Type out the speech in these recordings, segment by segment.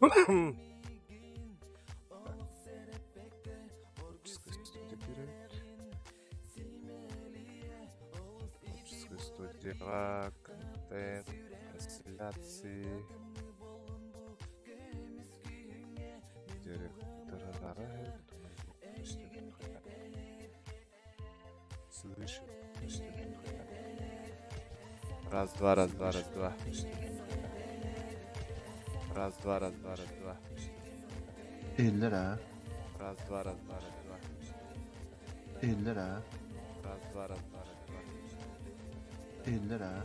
Творческая студия, контент, трансляции. Директора Слышу. Раз, два, раз, два, раз, два. Раз, два, раз, два, раз, два. Eller ha. Раз, два, раз, два, раз, два. Eller ha. Раз, два, раз, два, раз, два. Eller ha.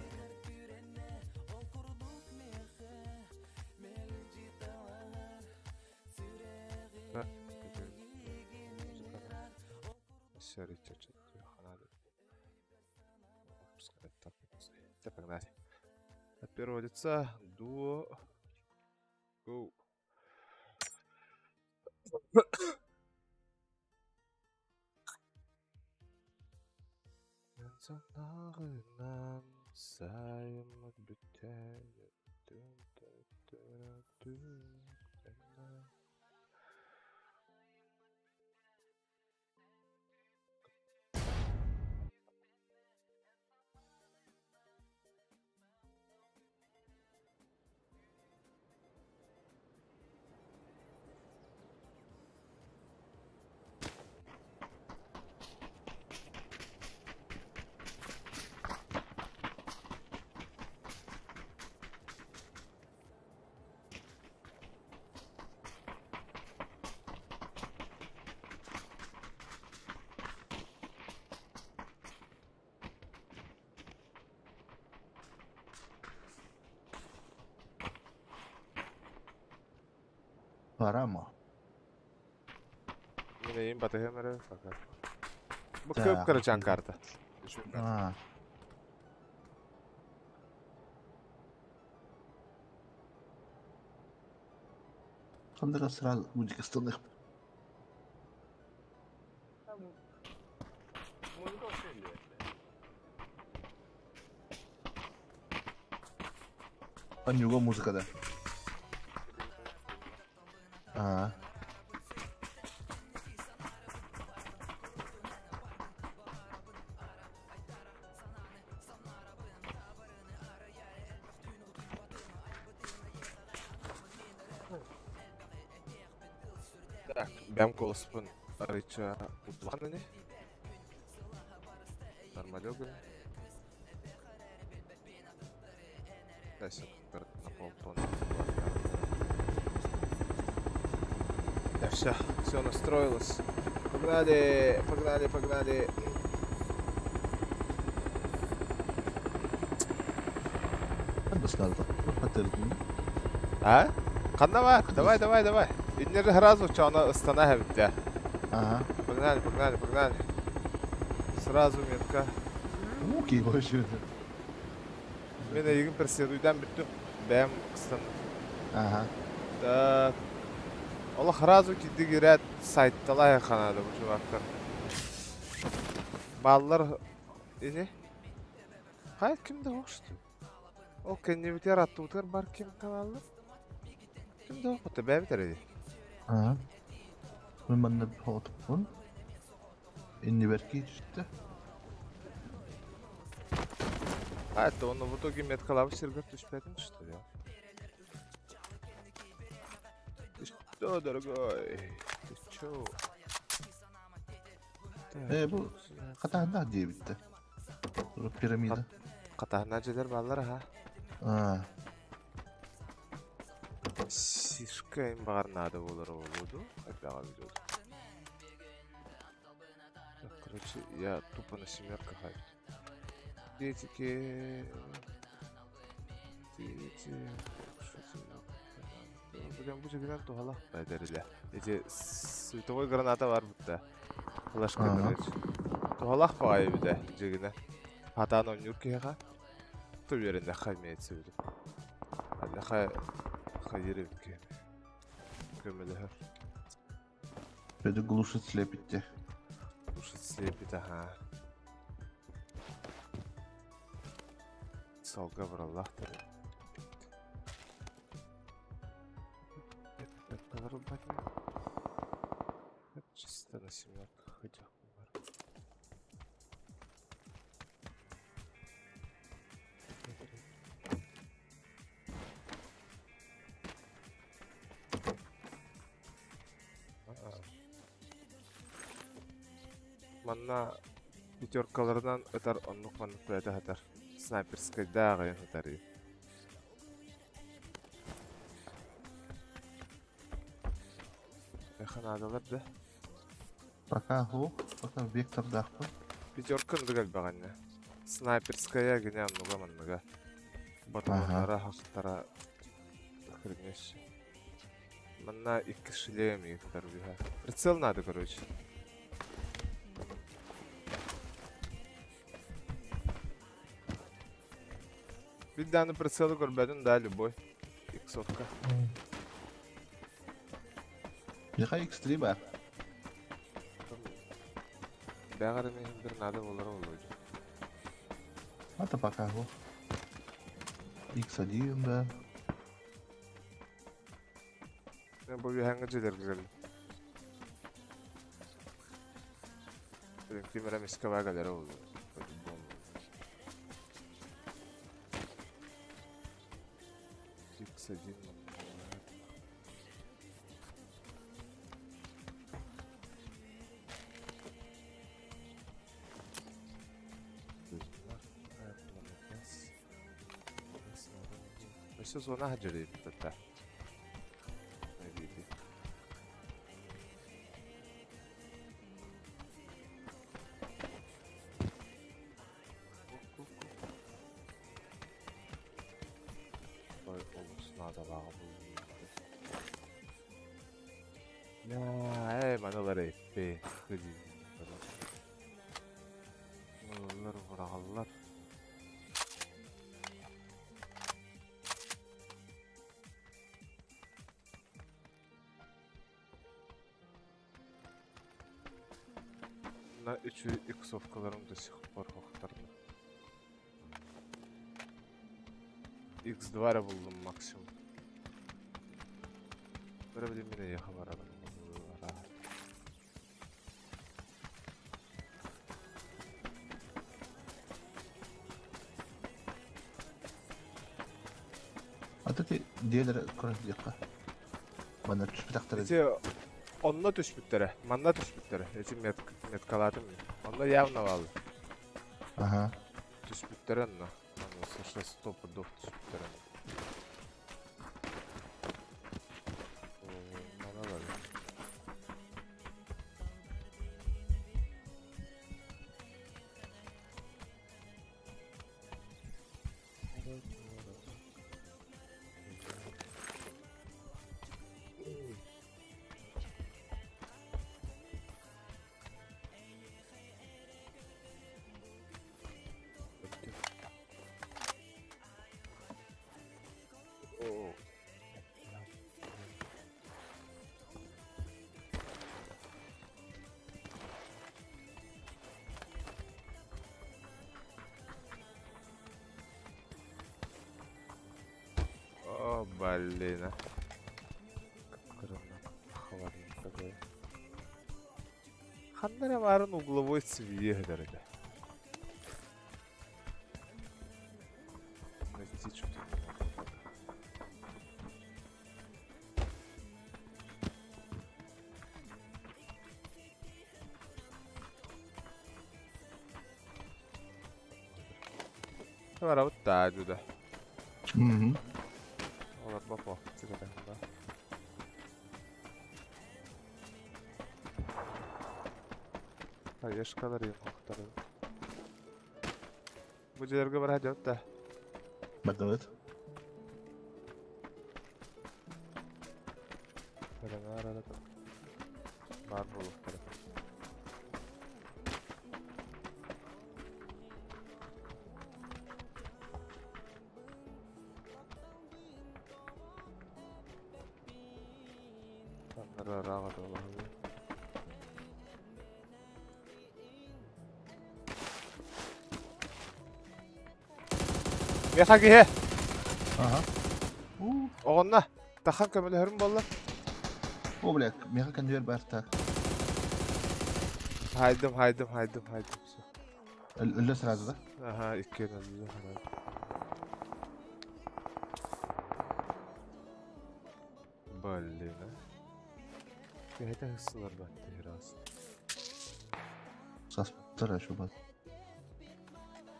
Погнали. От первого лица дуо. Go. Парамо. Мин батыһым эрэ пока. Бу көп кырачан карта. А. Хандыга сразу музыка столых. А него музыка, да. А. Так, бэм голоспун арыча улахананы. Нормалёгын. Да, все, на полтона. Да, все, все настроилось. Погнали, погнали, погнали. А? Ханнава, давай, давай, давай. Иннер сразу чана стана хабитте. Ага. Погнали, погнали, погнали. Сразу метка. Муки вообще. Мен егин преследуйдан бүттүм. Бэм кыстан. Ага. Так. Аллах сразу кидигирет сайтталай ханады бу чувактар. Баллар ине. Хай кимде хошту? Ол кеннебитер аттыбытыр бар ким каналлар? Кимде хопты бэбитер эди. Ага. Мен манна хотуппун. Инни берки түстэ. А это он в итоге меткалабы сиргер түшпедин, что ли? Ты что, дорогой? Ты чё? Бу хатаанда диэбитте. Пирамида. Катаһына жедер баллар ха. А. Сишка им багар надо болар болуду. Опять видео. Так, короче, я тупо на семерках. Детики. Дети. Блин, бу жигинен тухала бәдериле. Эти световой граната бар бутта. Флешка, короче. Тухалах багай биде жигине. Хатан ойнур киһиха. То веренде хай имеется в виду. Алла хай хайыр битке. Көмөлөһөр. Беде глушит слепитте. Глушит слепит, ага. Салга браллахтыр. Гранаталар ылбатым. Чисто на семерках хотя бы. Манна пятеркаларынан ытар оннук маннык бэйэтэ сытар. Снайперскайдаах айан сытар. Эхэ наадалар да. Пока ху, пока вектордаахпын. Пятерка ындык элбэҕиннэ. Снайперская гине оннуга манныга. Ботуруоннара, хахтара хренеш. Манна икки шлем ыытар быһа. Прицел надо, короче. Бил дааны прицелы көрбөтүн да любой. Иксовка. Миха X3 бар. Бэҕэр эмиэ бир надо болара болуйду. Это пока ху. X1 да. Мен бу үһэҥҥэ дьиэлэргэ кэллим. Ким эрэ эмискэ баа кэлэрэ буолуо. X1 Өссө зона хадьарыйбыта. Ой, олус наадалааҕа буолуо. Ээ, маналар эппи. Олар быраҕаллар. На үчү иксовкаларым до сих пор хохтарда. X2 эрэ буллум максимум. Бары билим мин эйиэхэ барабын. А ты дьиэлэр көрөн диэххэ. Манна түспэтэхтэрэ. Ити онно түспүттэрэ, манна түспүттэрэ. Эти меткалаатым мин. Онно явно бааллар. Ага. Түспүттэрэ онно. Аны слышно сто пудов түспүттэрэ. Мана бар. О. О, блин. а. Хватит. Ханна эрэ баарын угловой цивиэ этэр этэ. Найти что-то не могу пока. Барабыт да, да. Мгм. Олар бапо, да. Хаешкалар ең Бу жерге бар хадят да. Бардыбыт. Бар буолуохтара. Таннары ыраах аталаһыы. Меха киһи! Ага. У, Оҕонно! Тахан көмөлөһөрүм буолла. О, бля, меха конвейер бар так. Хайдым, хайдым, хайдым, хайдым. Все. Өллө сразу, да? Ага, иккиэн өллө сразу. Блин, а. Кэһэтэ хыссылар батты раз. Саспыттар еще бат.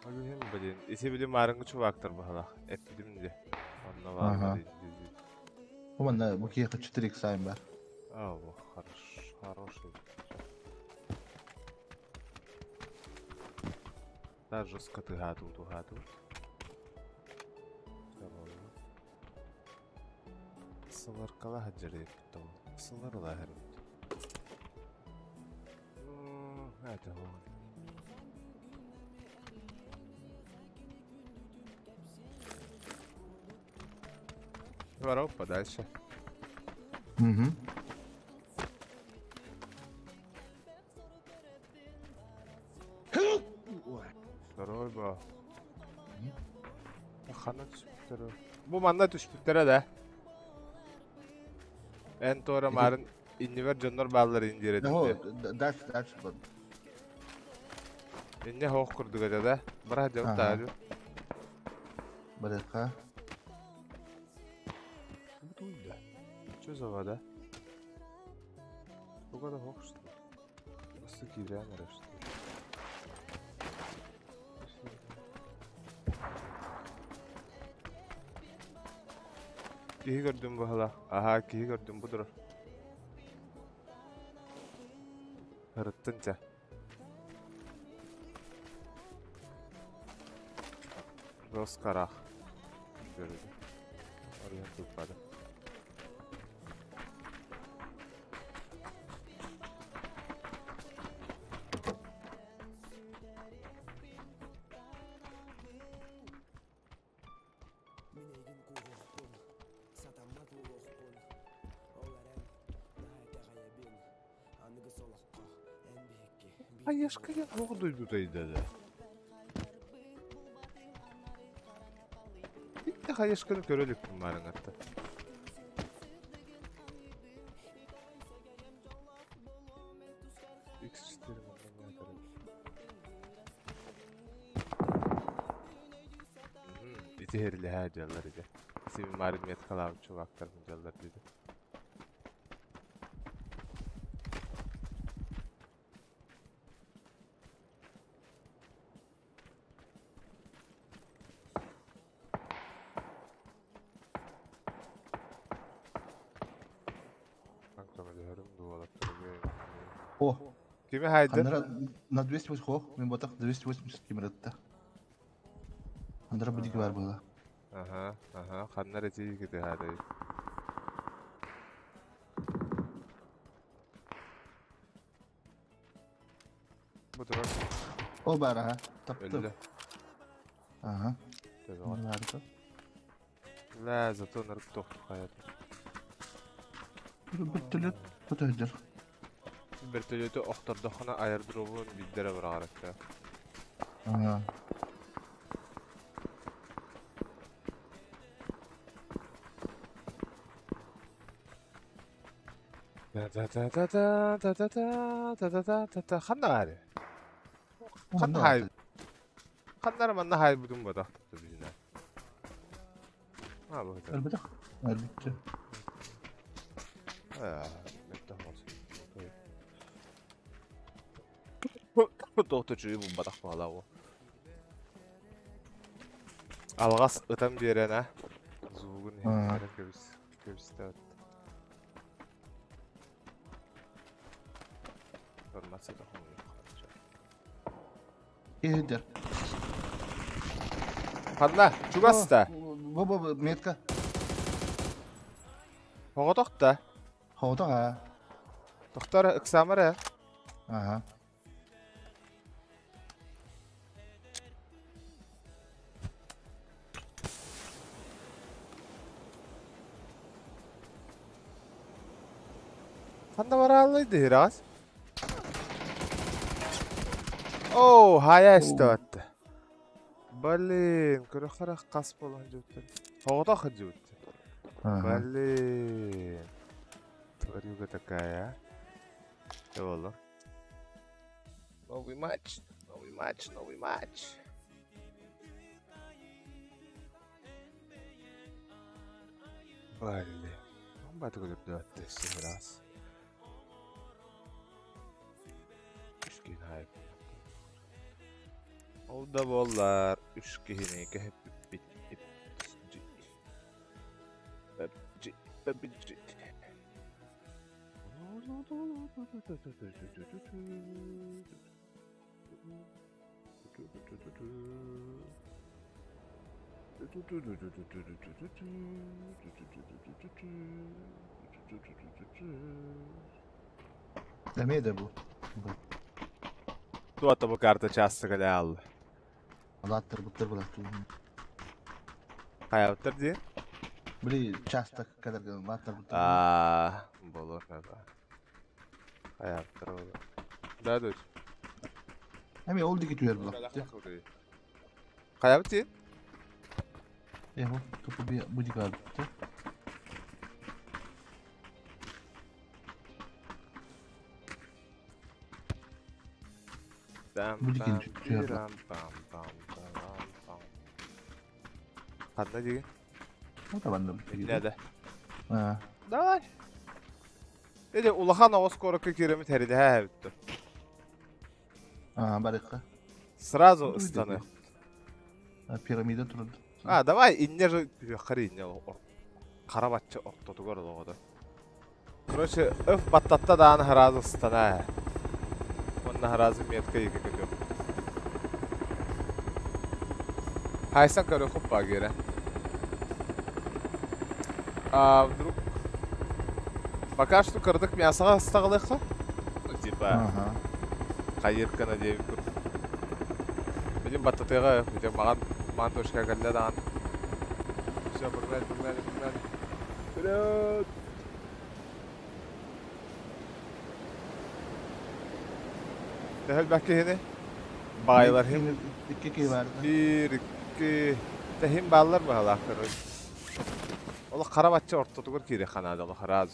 Блин, блин. Ити били маарыҥҥы чуваактар баһалах. Эппитим де. Онно бааллар дии. Бу манна бу киһиэхэ 4 икс бар. А, во, хорош, хороший. Да, жестко тыгаату, тугаату. Сыларкала хаджары потом. Сыларла хэрбит. Это вот. Воров подальше. Угу. Второй ба. Хана түспүттэр. Бу манна түспүттэрэ да. Эн туора марын иннибэр дьоннор бааллар индиэрэ Дальше, дальше. Инне хоох курдук этэ да. Бара дьон таалю. Барыха. Что за вода? Туга да хоох что? Просто киирэн эрэ что? Киһи көрдүм баһала. Аха, киһи көрдүм бу турар. Ырыттын ча. Роскарах. Көрүдү. Орыйан туппады. Айашка я туох дойдутай да. Bitti хайышканы көрөлүкпүн маарыҥатта. X4 Ити херлэһээ дьаллар иде. Сибин марын меткалаабыт чувактар дьаллар диди. О, Кими хайдын? Андра на 280 хох, мен ботах 280 кимеретте. Андра будик бар было. Ага, ага, ханнар эти кити хады. Бу турар. О бар, ага. Таптым. Өллө. Ага. Төбөҕө. Бар. Ла, зато нарык тохту хаят. Бөртөлөт көтөдөр. Бөртөлөтү охтордоххуна аэродромун билдере быраҕаракка. Ага. Та та та та та та та та та та ханна хари. Ханна хай. Ханнара манна хай бутун батах бизине. А бу это. Өлбөтөх. Өлбөтө. Аа, Тоохто чуй бу батах баалаа. Алгас ытан биэрэн а. Звугун иһитиннэрэн көбүс көбүстэ. Информация Иһдер. Ханна, чугаста. Бу бу метка. Оҕотохта. Хоотох а. Тохтор ыксаамара. Ага. Ханна барааллай дыырас. Оо, хая истэватта. Блин, көрөхөрөх қас болан жуттар. Оҕотох жуттар. Ага. Блин. Тварюга такая, а. Боло. Новый матч, новый матч, новый матч. Блин. Баты көрдө раз. Үш киһини хайп. Ол да буоллар үш киһини кэһэппиппит. PUBG, PUBG. Эмиэ да бу. Туата бу карта чаастыга дээл. Алааттар буттар булаттыр. Хайаптар дии? Били часто кадарга лааттар буттар. Аа, болор надо. Хайаптар болор. Да, дочь. Эмиэ ол диги түһэр булатты. Хайабыт дии? Эхо, тупо би бу диги албытты. Бу диги түһэр Пам пам пам пам пам. Ханна дии? Ну табанды бу диги. Не да. Аа. Давай. Dedi улахан оҕус куоракка кииремит хэридэ бүттү. Аа, барыкка. Сразу ыстаны. Пирамида турду. А, давай инне же хари инне карабатчы ортотугар олоҕоду. Короче, өф баттатта дааны сразу ыстана. Онна сразу метка екі көтөп. Хайсан көрө хуппа гере. А вдруг пока что кырдык мясоға ыстағылыққа? Ну, типа, Ага. хайыркана деп көр. Билим баттатыға, бүтен маған маған точка кәллә дан. Все, погнали, погнали, погнали. Вперед! Тәһел бәкки хене? Байлар хим. Икки ки бар. Bir, iki... Тәһим баллар баһалар, короче. Ол карабатчы ортотугар кире ханада, ол харазу.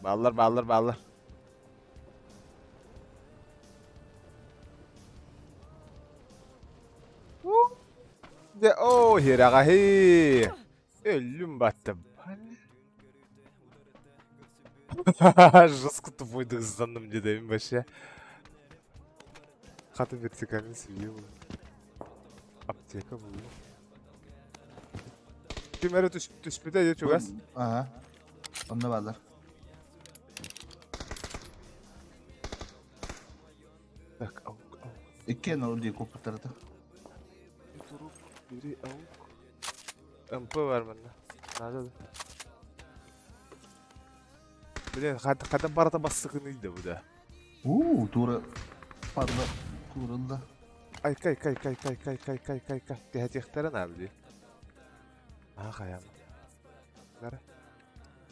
Баллар, баллар, баллар. Де, о, хирагахи. Өлүм батты. Жестко тупой дызданным дедим вообще. Хата вертикальный свил. Аптека была. Ким әрі түспіте де чугас? Ага. Онда баллар. Так, аук, аук. Икки ол диги копуттарды. Bir durup, biri avuk. МП var bende. Nerede de? Блин, хата барата бассыкын bu da. Уу, тура парда курылды. Ай, кай, кай, кай, кай, кай, кай, кай, кай, кай. Тэхэтиэхтэрин аабди. Аа, хайам. Нара.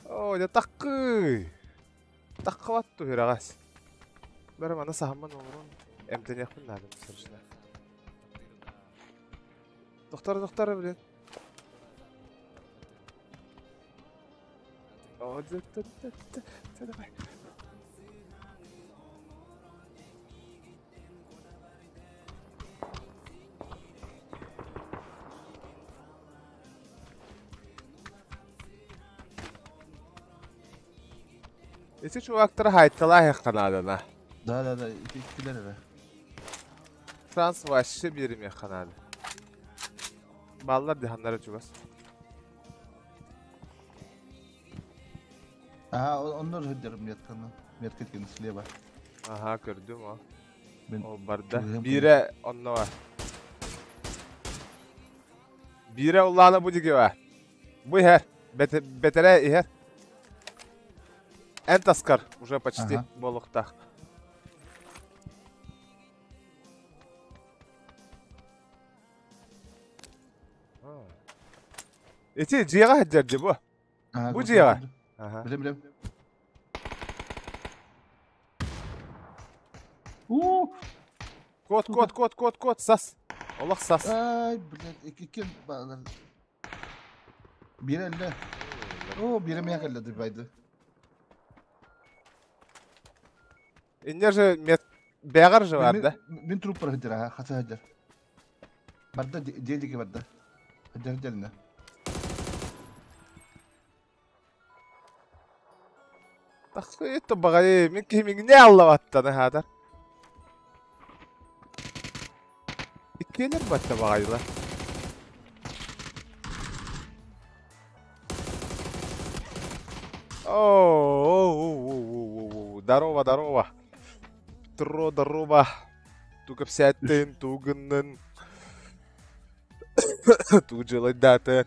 О, дэ таккы. Таккыбатту хирагас. Бары мана сахамман оңорон. Эмтениэхпин наадым срочно. Доктор, доктор, блин. О, да, да, да, да, да, давай. Эти чувактар хайтталаа ханадана. Да, да, да, иккилер эре. Франс вообще береме ханады. Баллар диханнара чугас. Ага, оннор хөддер метканы. Метка кен слева. Ага, көрдүм о. Мен Ол барда. Чугам Бире онно бар. Бире уллаана бу диги бар. Бу ихер. Бетере ихер. Энтаскар уже почти Ага. болуктах. Эти жига хаджарди бу. Ага, Бу көрдүм, жига. көрдүм. Ага. Билем, билем. Уу, Кот, кот, кот, кот, кот, сас. Олох сас. ай, блядь, икки баллар. Биир эллэ. О, биир эмиэ кэллэ дыбайды. Инне же мет бэҕэр же бар да. Мин труппар сылдьар аха, хаса сылдьар. Барда дьиэ диэки барда. Сылдьар сылдьар Тахсыйытты баҕайы, мин киһи миҥне аллабаттаны хаатар. Иккиэлэр батта баҕайылар. О, здорово, здорово. Тро, здорово. Ту кэпсээттин, ту гыннын. Ту дьылайдаатын.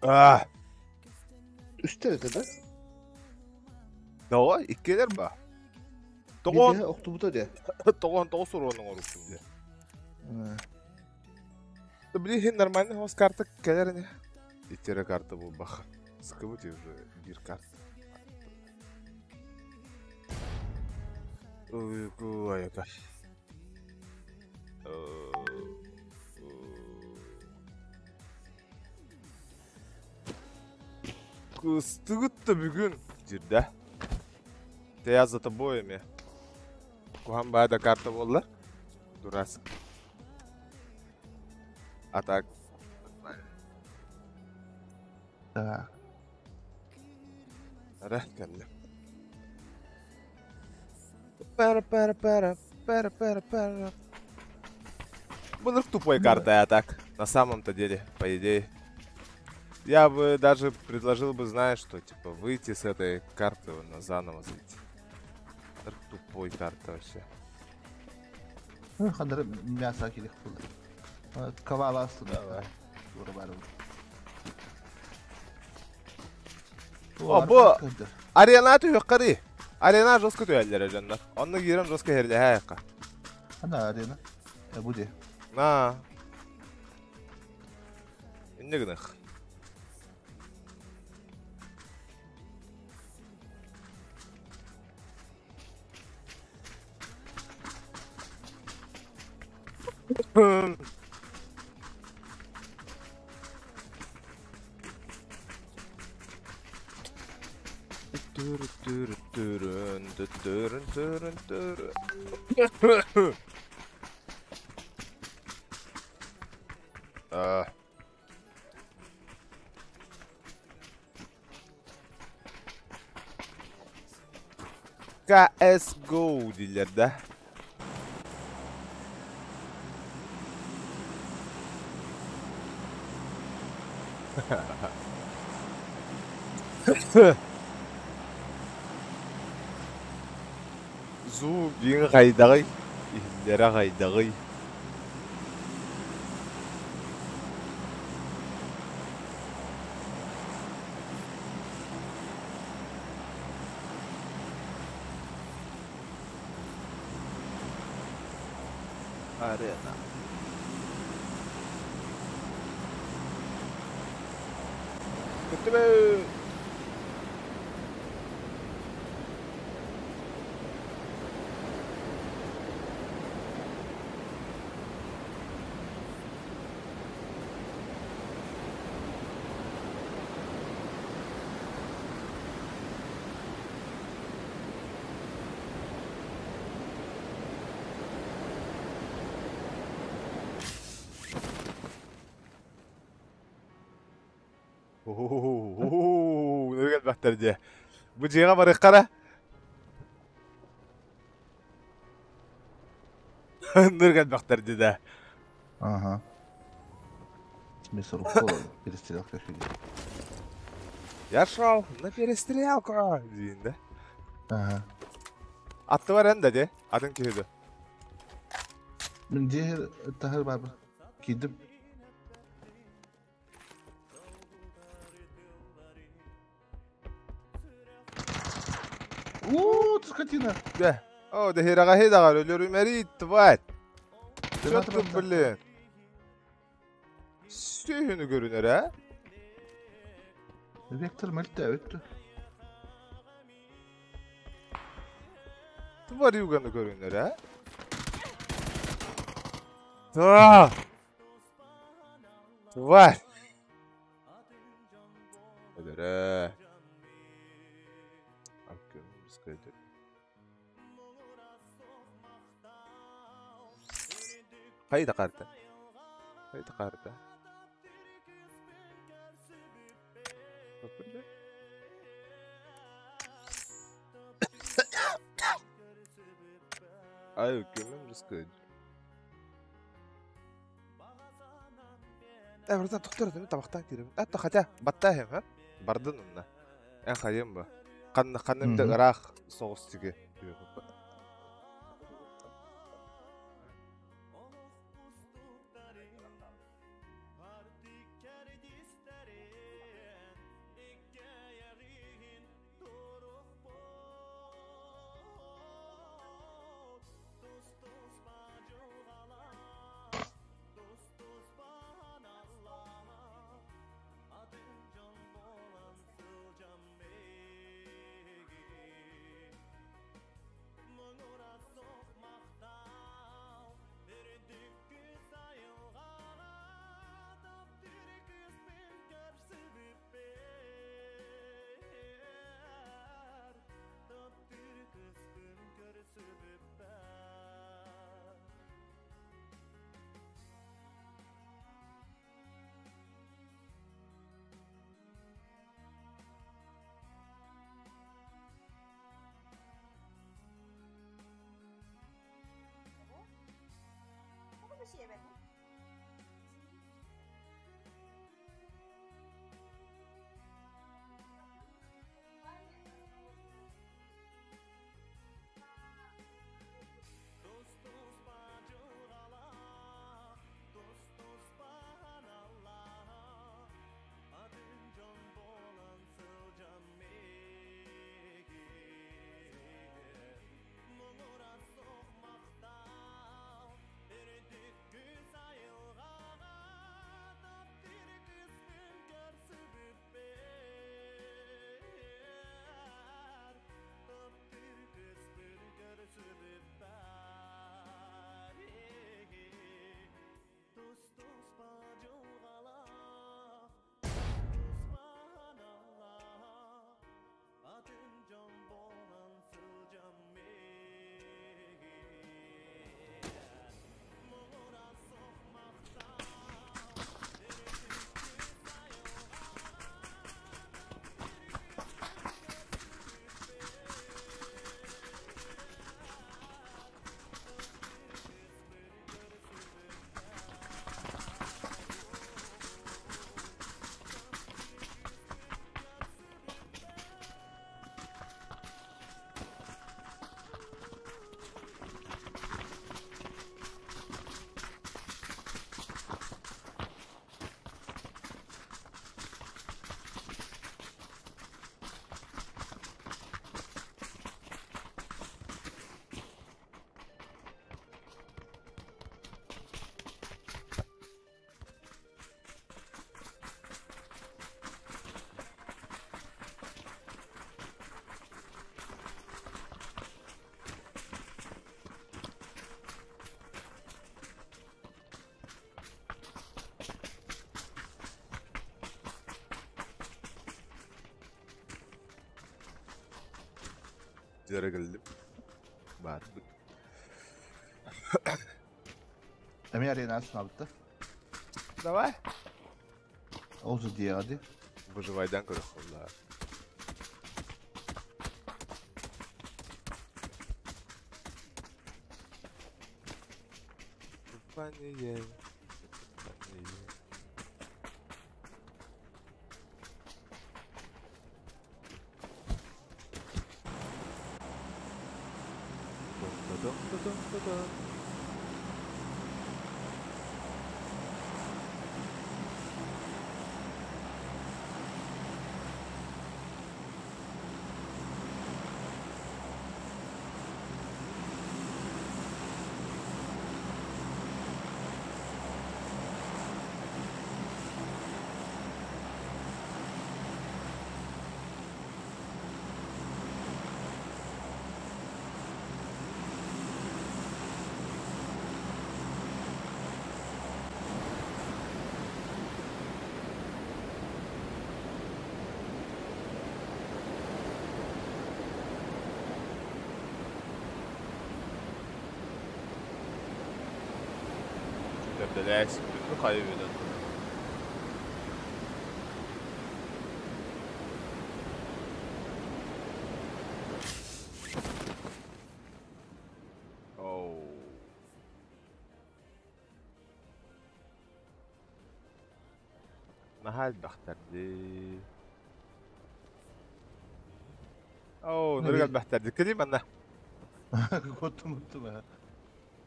А. Үстэр этэ да? Давай, иккилэр ба. Тоҕо охтубута де. Тоҕон тоҕо суруон оҥоруккун де. Блин, нормальный хос карта кэлэр ини. Иттере карта булбах. Сыкыбыт уже бир карта. Ой, айака. Кыстыгыт да бүгүн дирдэ. Я за тобой эми. Куһан баа да карта буолла. Дурас. А так. Так. Ара кэллэ. Пара пара пара пара пара пара. Был тупой карта, а так. На самом-то деле, по идее. Я бы даже предложил бы, знаешь, что, типа, выйти с этой карты, на заново зайти. Тупой карта вообще. Хандыр мясо килих был. Ковала Давай. О, бу арена түһүккари. Арена жестко түһэллэр дьоннор. Онно киирэн жестко херлэһэ Ана арена. Бу де. На. Инне гынах. А. CSGO дииллэр да? Звук диэн хайдаҕый? Иһиллэрэ хайдаҕый? Арена. Көттүбэ! Нөргел бахтар дьэ. Бу дьиэҕэ барыаххара. Нөргел бахтар дьэ да. Ага. Мясорубка перестрелка фигня. Я шел на перестрелку диин да. Ага. Аттыбар эн да дьэ. Атын киһи да. Мин дьиэ таһыр баба. Киирдим. Уу, скотина. Дэ. О, да хераҕа даҕар өлөрүмэри тварь. Чё ты, блин? Сүһүнү көрүнэр, а? Вектор мөлтөөбүт. Тварюганы көрүнэр, а? Да! Тварь! Көрдөрө. Хайда карта? Хайда карта? Ай, көмөм рискы. Братан, тоқтар, тамақтан киремин. Атта хотя, баттаһым, ха? Бардын онна. Эн хайым ба. Қанны қаннымды ыраах соғыс тиге. Дьэрэ кэллим. Баарбыт. Эмиэ арена сынабытта. Давай. Ол же диэҕэ дии. Выживайдан көрөх холла. Выживание. Выживание. Дун-дун-дун-дун-дун. Көрдөлөөс бүтүн хайы бүтүн. Оу. Наһаа элбэхтэр дии. Оо, нөрүк элбэхтэр дии. Кини манна. Коттум уттум ha.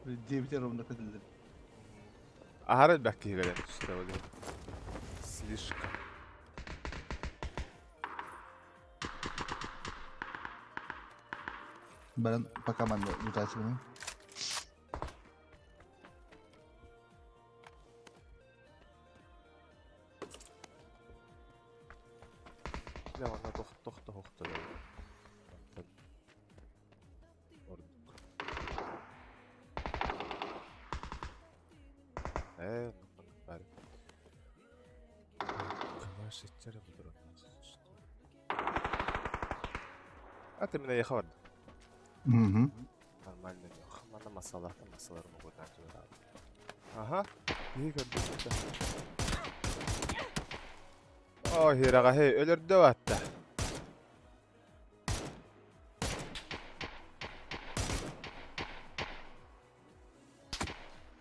Диэбитэ ровно көтүллэр. Аһара элбэх киһи кэлэн түстэ ол. Слишком. Баран пока манна лутаачыбын. Дьэ манна тох тох тохтор. Онтон ордук. Ээ, оннук баар. Калаш иччэрэ бұдырын. А ты меня ехал. Угу. Нормально. Манна масалар, масалар могут Ага. Iyi көрдүк. О, хираға хей, өлөрдө батта.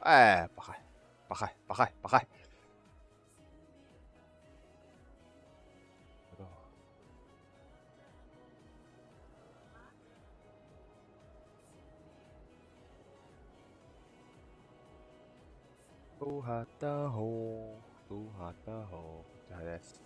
Э, пахай. Пахай, пахай, пахай. Tuhata ho, tuhata ho. Yes.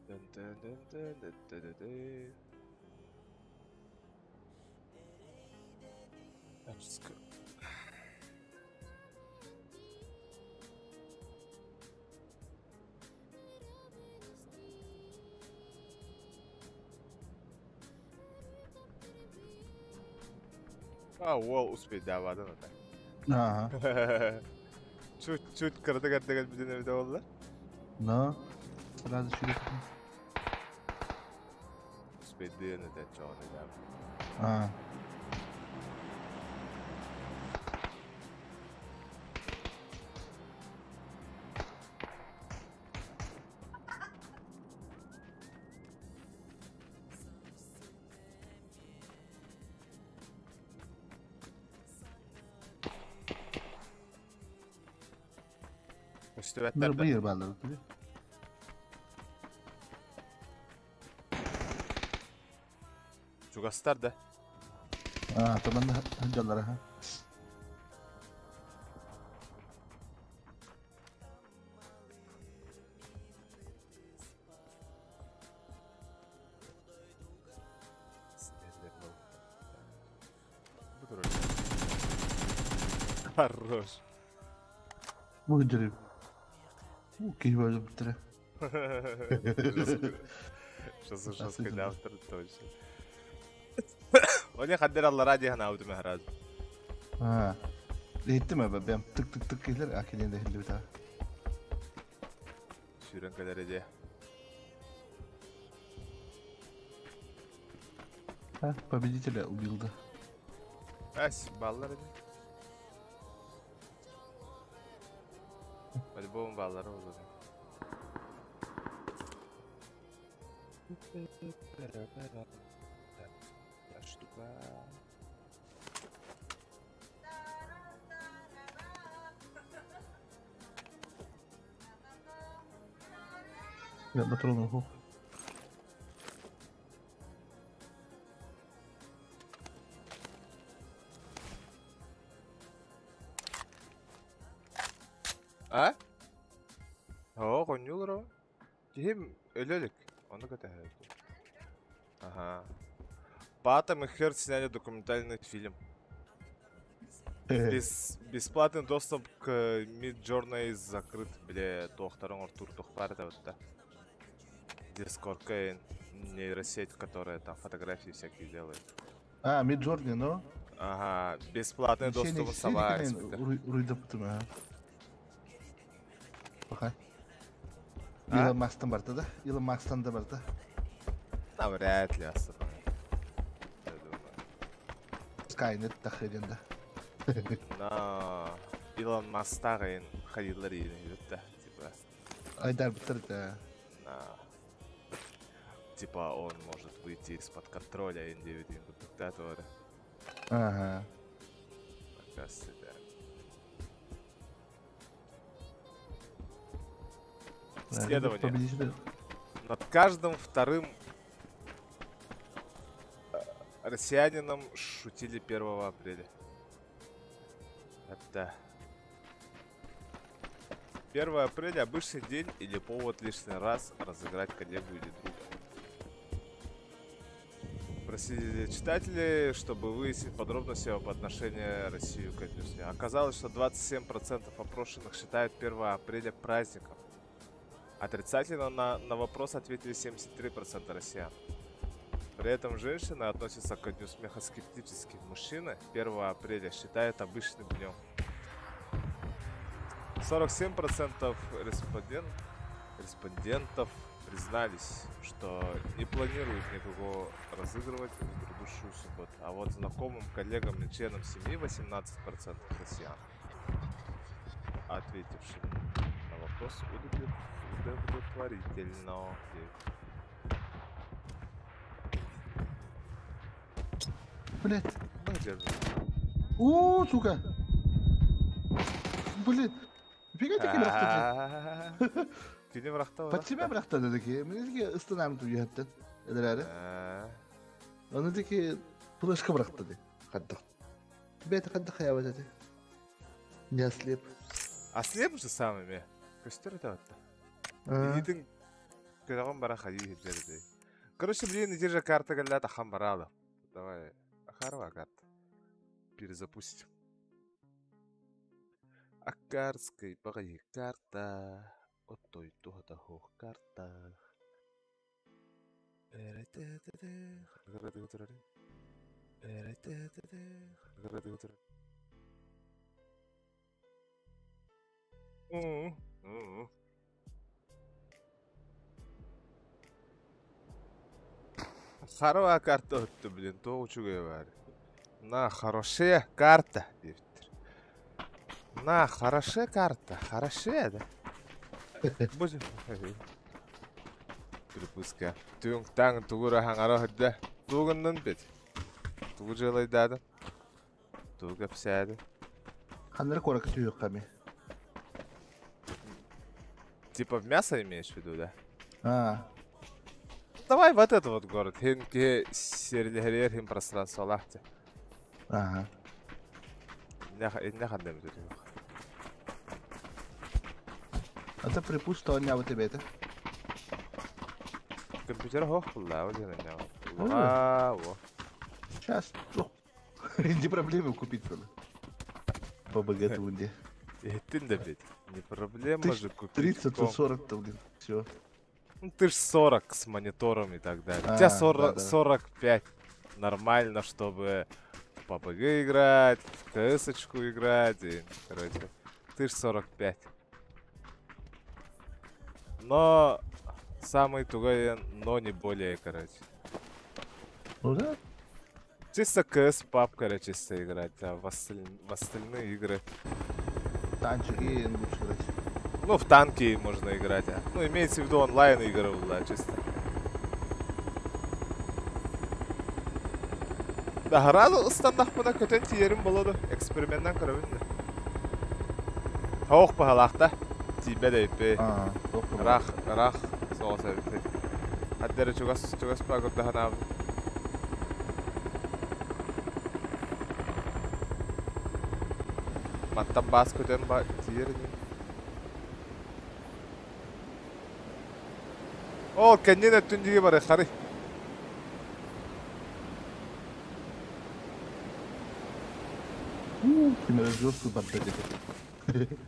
Dun dun dun dun dun dun dun dun. Let's go. А, уол успейдаабадан ата. Ага. Чуть-чуть кырды кырды бүтүн эбите болла. Но. Сразу через. Успейдыын это чоны да. А. Өстүбэттер да. Быйыр баллар. Чугастар да. А, таман жаллар ха. Sinirlerim oldu. Bu durur. Хорош. Bu жүрүп. Киһи böyle биттире. Жестко, жестко автор точно. Они хаддер алла ради хана аудым махраз. А. Иттим эбе бэм тык тык тык киһилер акилен де хилли бита. Сүүрэн кэлэр эде. А, победителя убил да. Әс, баллар эде. По-любому баллары olur. Так, штука. Я патроны хох. А? Оо, хонньуулар ол. Киһим өлө илик. Ону кэтэһэбит. Ага. Патом и Херц сняли документальный фильм. Бесплатный доступ к Midjourney закрыт, бля, туохтарын ортуур туох баар этэ. Дискордка нейросеть, которая там фотографии всякие делает. А, Midjourney, ну? Ага, бесплатный доступ сама. Уруйдапытым, Пока. Илон Масктан барда да? Илон Масктан да барда. Навряд ли особо. Я думаю. Skynet тахырен да. Но Илон Масктагын ходилар да, типа. Айдар бутыр да. На. Типа он может выйти из-под контроля диктатора. Ага. Оказывается, да. Исследование. Над каждым вторым россиянином шутили 1 апреля. Это 1 апреля обычный день или повод лишний раз разыграть коллегу или друга. Просили читателей, чтобы выяснить подробности об отношении России к Дню смеха. Оказалось, что 27% опрошенных считают 1 апреля праздником. Отрицательно на вопрос ответили 73% россиян. При этом женщины относятся к Дню смеха скептически. Мужчины 1 апреля считают обычным днем. 47% респондентов признались, что не планируют никого разыгрывать в грядущую субботу. А вот знакомым, коллегам и членам семьи 18% россиян, ответившим на вопрос удовлетворительно. Блять. О, сука. Блин. Фига ты брахта. Кини брахта. Под тебя брахта таки. Мне таки ыстынам ту яттан. Эдерәре. Аны таки флешка брахта ди. Хаддах. Бет хаддах я вот это. Не ослеп. Ослеп же самыми. Костер это вот. Идин кыраган бара хади хиджерди. Короче, блин, иди же карта галлята хамбарала. Давай, харва карта. Перезапустим. Акарской багай карта. Отой туһата хуох карта. Харва карта өттү, блин, то учугай бар. На, хорошая карта, диптир. На, хорошая карта, хорошая, да. Боже. Припуска. Түн таң тугура хаңара хөддө. Тугуннан бит. Тугу жылайдады. Тугу псәді. Ханнар корак түйөк ками. Типа в мясо имеешь в виду, да? А. Давай вот этот вот город. Хинке серлерер хин пространство лахте. Ага. Не хандем тут. А то припуск, он не вот тебе это. Компьютер хох, ла, вот это не. А, во. Сейчас. Не проблемы купить было. По БГ где. Ты да ведь. Не проблема же купить. 30, 40 то блин. Все. Ну ты ж 40 с монитором и так далее. У тебя 40, да, да. 45. Нормально, чтобы в ПБГ играть, в КС-очку играть. И, короче, ты ж 45. Но самый тугой, но не более, короче. Ну да. Чисто КС пап, короче, чисто играть, а в остальные игры. Танчики лучше играть. Ну, в танки можно играть, а. Ну, имеется в виду онлайн игры, да, чисто. Да, гораздо стандартпына көтен тиерим болады. Эксперименттен көрөбүн да. Тоох баһалаахта. Тиибэ дэйпи. Рах, рах, соҕус эбит. Хаддары чугас, чугас паагырдаһанаабын. Маттан бас көтен ба тиер. Ол кэннин өттүн диги бары хары. Ким эрэ жестко барда диэки.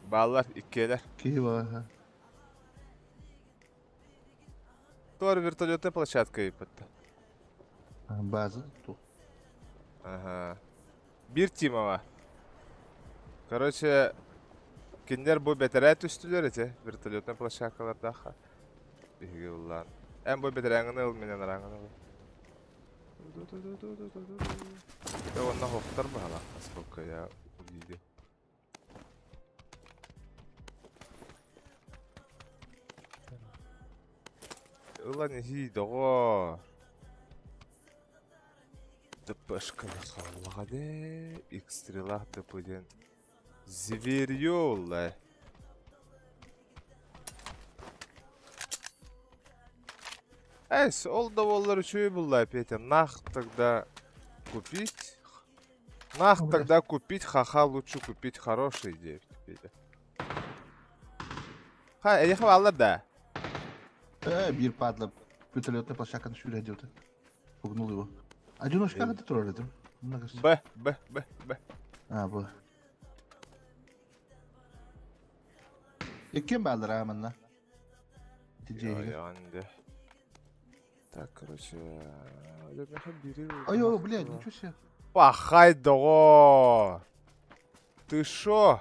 Бааллар иккиэлэр. Киһи баҕа. Туор вертолетная площадка ыйыппытта. База ту. Ага. Биир Тимова. Короче, кинилэр бу бэтэрээ түстүлэр ити вертолетная площадкалардаахха. Биһиги ыллаан. Эн бу бэтэрээҥҥин ыл, мин анарааҥҥын ыл. Да уонна хоптор баһалаах, насколько я увидел. Ылан иһии, доҕоор. ДПшканы хааллаҕа дee. Икстрелах ДП диэн. Зверье улла. Эс, ол да буоллар үчүгэй булла, Петя. Нах тогда купить. Нах тогда купить, ха-ха, лучше купить хороший, диэбит Петя. Ха, эйиэхэ бааллар да? Биир падла вертолетная площадканы сүүрэ диэбитэ. Пугнул его. Одиночка это турар этим. Б, Б, Б, Б. А, бу. Иккиэн бааллар аа манна. Ити Так, короче, Ой, ой, блядь, ничего себе. Пахай, доҕоор! Ты шо?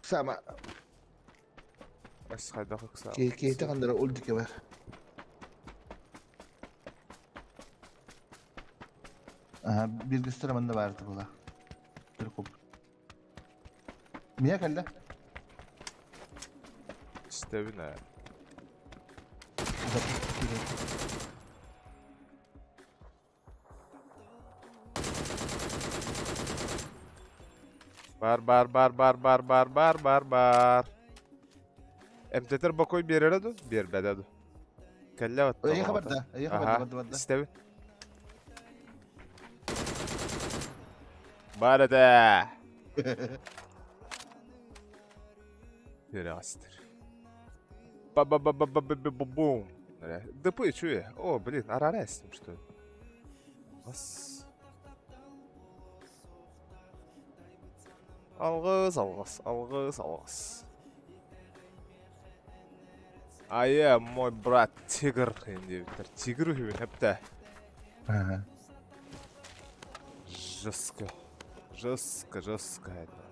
Сама. Ас хайдах ыксаабыт. Киһитэ ханнара ульдике бар. Ага, биргистер манна баарты була. Түркуп. Мия кэллэ. Истэбин ээ. Бар бар бар бар бар бар бар бар бар. Эмтэтэр бокой биэрэрэ ду? Биэрбэтэ ду. Кэллэ батта. Эйиэхэ барда, эйиэхэ барда, барда, барда. Истэбин. Бар этэ. Үрэҕэстэр. Ба-ба-ба-ба-ба-ба-бум. ДП чуе. О, блин, арара эстим, что ли? Алғыс. Алғыс, алғыс, алғыс, алғыс. А я, мой брат, тигр. Тигр үһүбүн хэптэ. Ага. Жестко. Жестко, жестко это.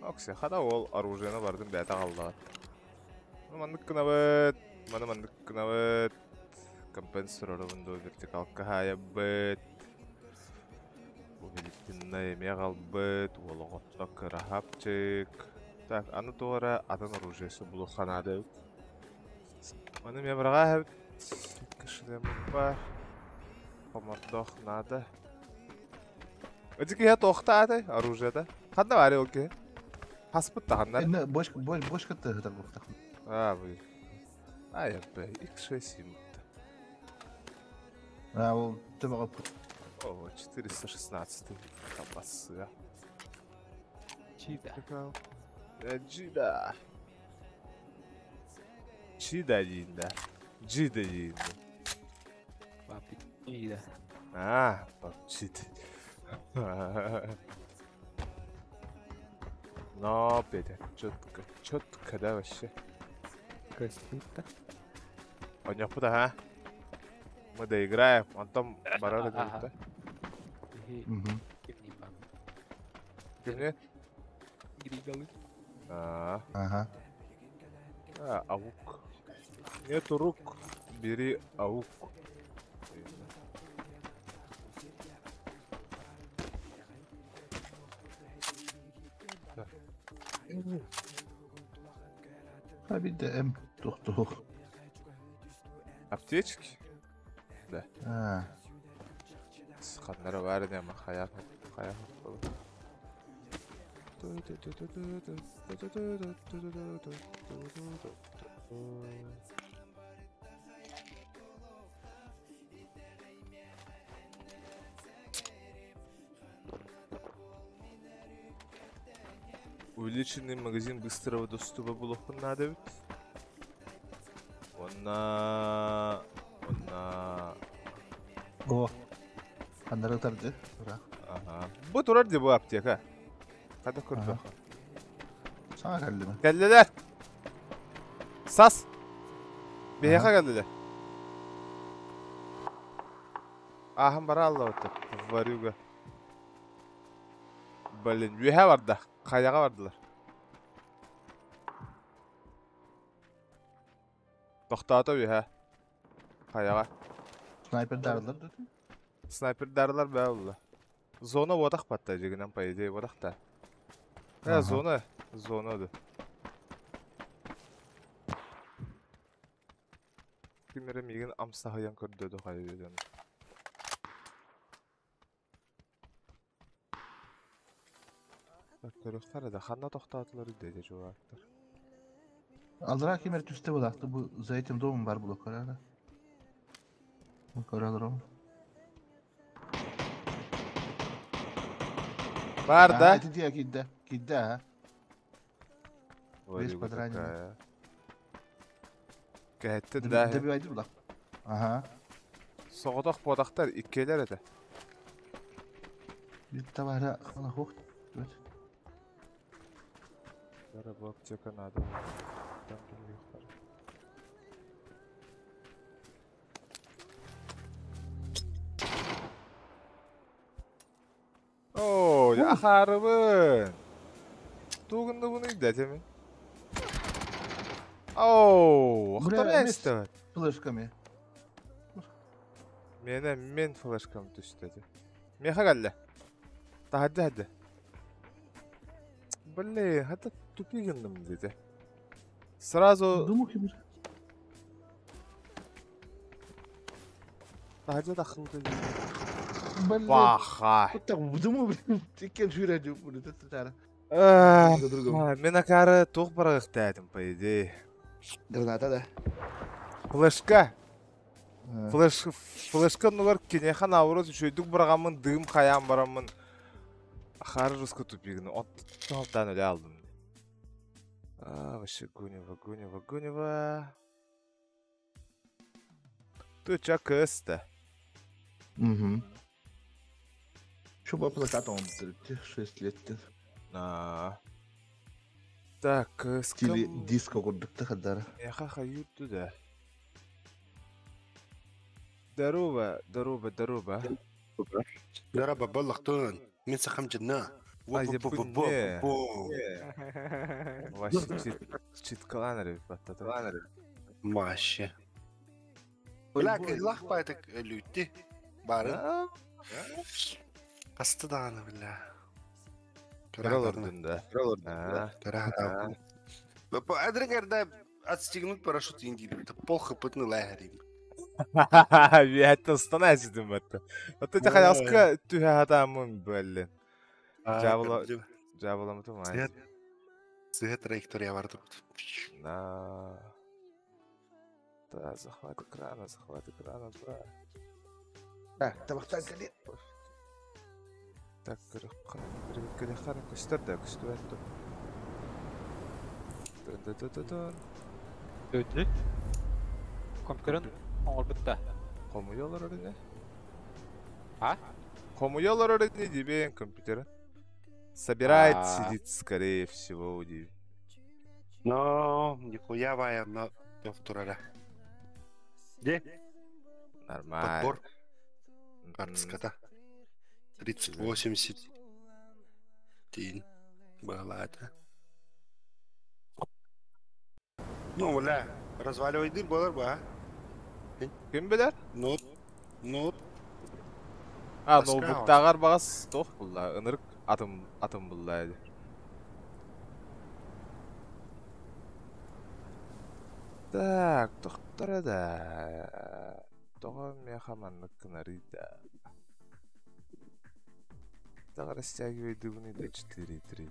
Оксе, хада ол оружиены бардым бэйэтэ хааллаҕа. Маннык гынабыт, маны маннык гынабыт. Компенсаторыбын дуо вертикалка хаайабыт. Увеличенный эмиэ аҕалбыт, уол оҕотто кыраһапчык. Так, аны туох эрэ атын оружиесы булуохха наада эбит. Маны эмиэ быраҕаа эбит. Кошелеммит баар. Хомордоох наада. Ити киһи туохтаатай оружиета? Ханна баарый ол киһи? Хаспыт да ханна? Инна бочка бочка тыһытар буохтах. А, вы. А, я бы X6 имутта. А, ол төбөҕө О, 416 колбасы. Чида. Джида. Чида диин да. Джида диин Папи. Чида. А, папчит. Но, Петя, четко, четко, да, вообще. Костюм-то. Онньохпут аха. Мы доиграем, онтон барар Ага. да. Мгм. Кимни бам. Кимне? Григалы. А, Ага. а, аук. Нету рук, бери аук. А биирдэ эм туох-туох. Аптечки? А, Ханнара баар ини хайа хайа Увеличенный магазин быстрого доступа булуохпун наада эбит. Онна... Онна... О. Аннары тарды. Ура. Ага. Бу турар ди бу аптека. Қада көрбө. Саңа кәлді ме? Кәллелер. Сас. Бейха кәллелер. Ахым бара алла өтті. Варюга. Блин, үйе барды. Қаяға бардылар. Тоқтата үйе. Қаяға. Снайпер дарылар деді. Снайпер дарылар бә олла. Зона бодақ батта жегінен по идее бодақ та. Ә, зона, зона ды. Кимере мигин амсахаян көрдөдү хайбеден. Көрөктөр да ханна тоқтатылар деди жуаттар. Алдыра кемер түсте болақты. Бу за этим домом бар блок көрәлі. Бу көрәлі ром. Бар да. Эти дия кидде. Кидде ha. Бес подранен. Кәтті да. Деби айды булак. Ага. Соғдақ бодақтар иккелер еді. Bir тавара хана хох. Evet. Бара бу аптека надо. Там юқтар. О, я харыбын. Тугынды бұны дәтемен. Оу, ақтар әсті. Флешками. Мені мен флешкам түсті. Меха кәлі. Тахадды хадды. Блин, хата тупигіндім деді. Сразу... Думаю, кемер. Тахадды тахылды. Блин. Баха. Вот так, думаю, блин, теккен жүйрәді бұны тәтті. Мен акары тоқ барағықты әдім, по идее. Граната да. Флешка. Флешка нугар кенехан ауырыз үшөйдік барағамын, дым қаян барамын. Ахары руско тупигін, оттан өле алдым. А, вообще гунева, гунева, гунева. Туча кысты. Угу. Что по плакату он 6 лет. А. Так, Стиле диско көрдікті қадары. Эха хаютты да. Здорово, здорово, здорово. Здорово, баллахтун. Мен сахам жадна. Вообще читкаланыр баттаты. Вообще. Лак лах байтак лютти. Бары. Касты даганы билля. Көрөлөрдүн да. Көрөлөрдүн. Адрыгарда отстегнуть парашют индили. Это пол хпытны лагерь. Виэтті устана әсідім бәтті. Отты те қаясқы түхә адамын бөлі. Жабыламы тумай. Сыға траектория барды. На. Да, захват экрана, да. Так, табақтан кәле. Так, кірі қара көстер да, көсті бәтті. Дын-дын-дын-дын. Өтті. Компьютерін оңыр бітті. Қомуялар өріне? А? Қомуялар өріне дебен компьютері. Собирает, сидит, скорее всего, удив. Но, нихуя вая, но доктора. Где? Нормально. Подбор. Картската. 3080. Тин. Была это. Ну, бля, разваливай дыр, болар ба, а? Ким білер? Ну, ну. А, ноутбуктағар бағас тоқ бұлла, ынырық атым бұлла еді. Так, тоқтара да. Тоға мехаманны кынарида. Так, растягивай дубны до 4,3.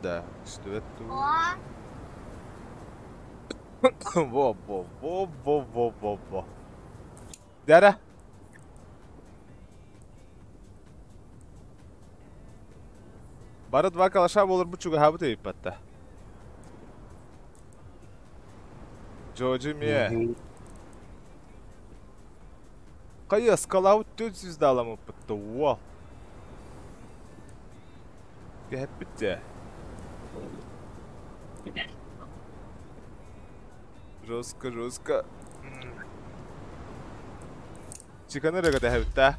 Да, что это? Во, во, во, во, во, во, во. Дара. Бары два калаша болар бу чугаһабыт эбиппатта. Джоджи мие. Кайы скалаут 400 даламыппытты. Уол. Кэһэппит. Жестко, жестко. Чиканы рыга тэһэбитта.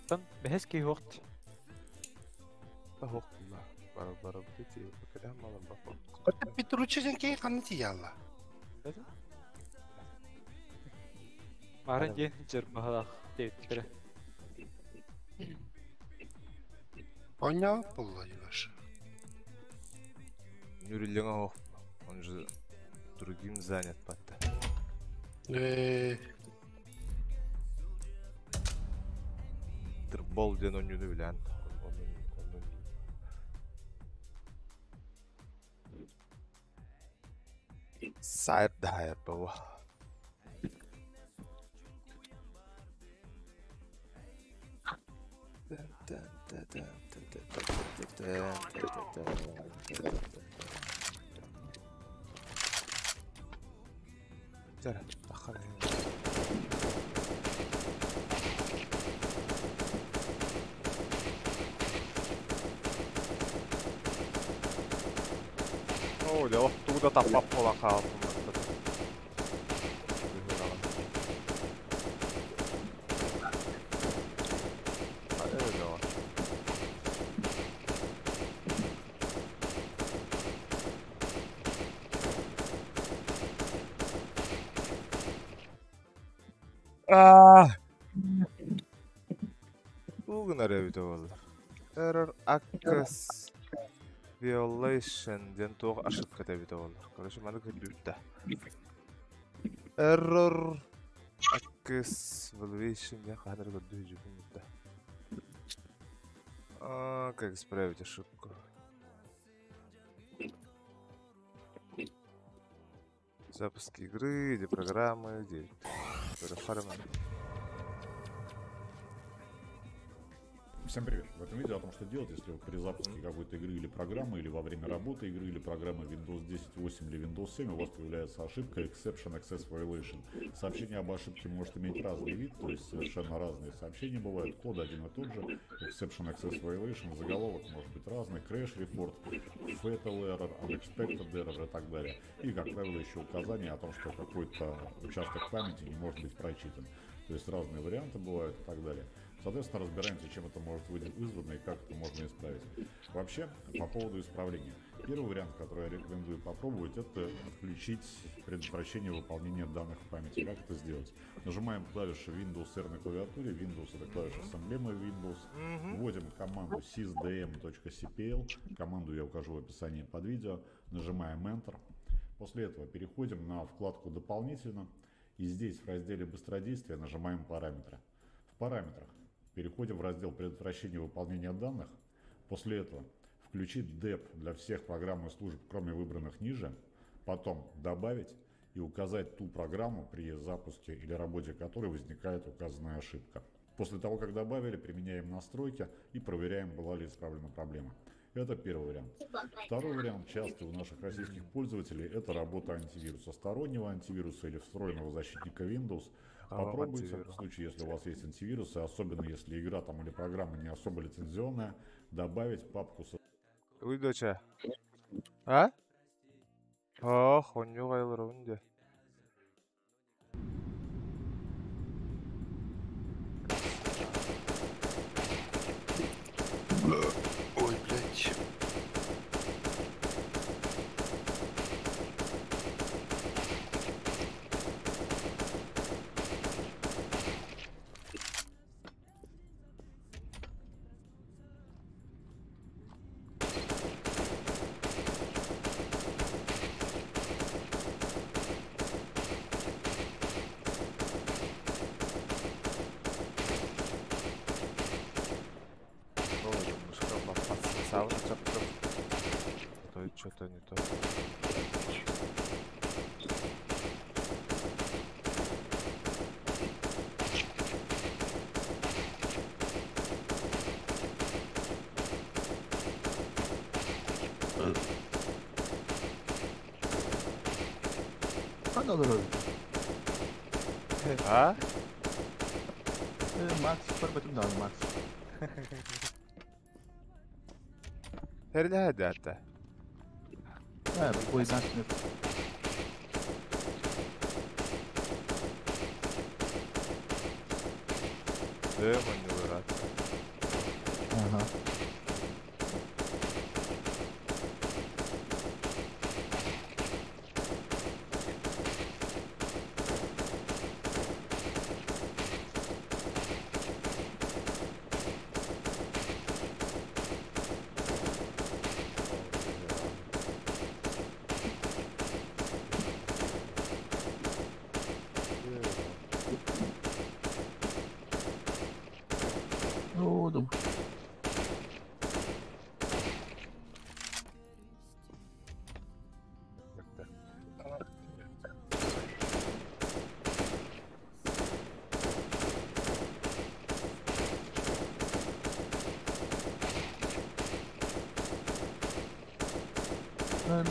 Тан бэһэс киһи уохт. Тахок. Бара бара бити кэдэ малам бапа. Петруччи ден кей ханны тиялла. Марын диэн жыр баһалаах диэбиттэрэ. Оня булла юлаш. Нүрүллэҥэ ох. Он же другим занят батта. Тырбол диэн онньуну билэн. Сайр да хайр баба. Тара, таххан. Оо, дьэ, тугу да таппап буолан хаалбытым. Аа. Тугунар эбитэ буоллар. Error access violation диэн туох ошибка эбитэ буоллар. Короче, маны көрдүбүт да. Error access violation диэн хаһан эрэ көрдүү жүгүн да. А, как исправить ошибку? Запуск игры, где программы, где... Всем привет! В этом видео о том, что делать, если вы при запуске какой-то игры или программы, или во время работы игры или программы Windows 10, 8 или Windows 7 у вас появляется ошибка Exception Access Violation. Сообщение об ошибке может иметь разный вид, то есть совершенно разные сообщения бывают, код один и тот же, Exception Access Violation, заголовок может быть разный, Crash Report, Fatal Error, Unexpected Error и так далее. И, как правило, еще указание о том, что какой-то участок памяти не может быть прочитан. То есть разные варианты бывают и так далее. Соответственно, разбираемся, чем это может быть вызвано и как это можно исправить. Вообще, по поводу исправления. Первый вариант, который я рекомендую попробовать, это отключить предотвращение выполнения данных в памяти. Как это сделать? Нажимаем клавишу Windows R на клавиатуре. Windows — это клавиша с эмблемой Windows. Вводим команду sysdm.cpl. Команду я укажу в описании под видео. Нажимаем Enter. После этого переходим на вкладку «Дополнительно». И здесь в разделе «Быстродействие» нажимаем «Параметры». В параметрах переходим в раздел «Предотвращение выполнения данных». После этого включить DEP для всех программ и служб, кроме выбранных ниже. Потом добавить и указать ту программу, при запуске или работе которой возникает указанная ошибка. После того, как добавили, применяем настройки и проверяем, была ли исправлена проблема. Это первый вариант. Второй вариант, частый у наших российских пользователей, это работа антивируса, стороннего антивируса или встроенного защитника Windows. Попробуйте, в случае, если у вас есть антивирусы, особенно если игра там или программа не особо лицензионная, добавить папку с... Уй, доча. А? Ох, он не гайлар, Ой, блядь. Ханна олорор? А? Макс, көрбөтүм даҕаны Макс. Тэрилэһэ даатта. Э, бойдан түнеп. Дөм ойнуулар атта. Ага. Оодум. Öl.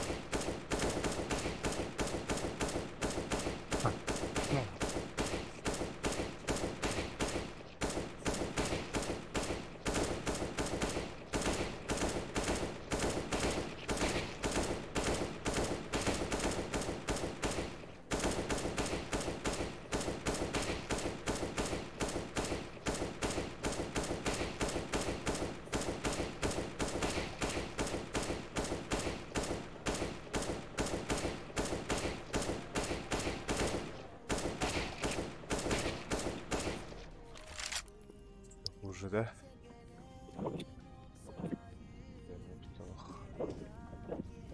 Уже, да?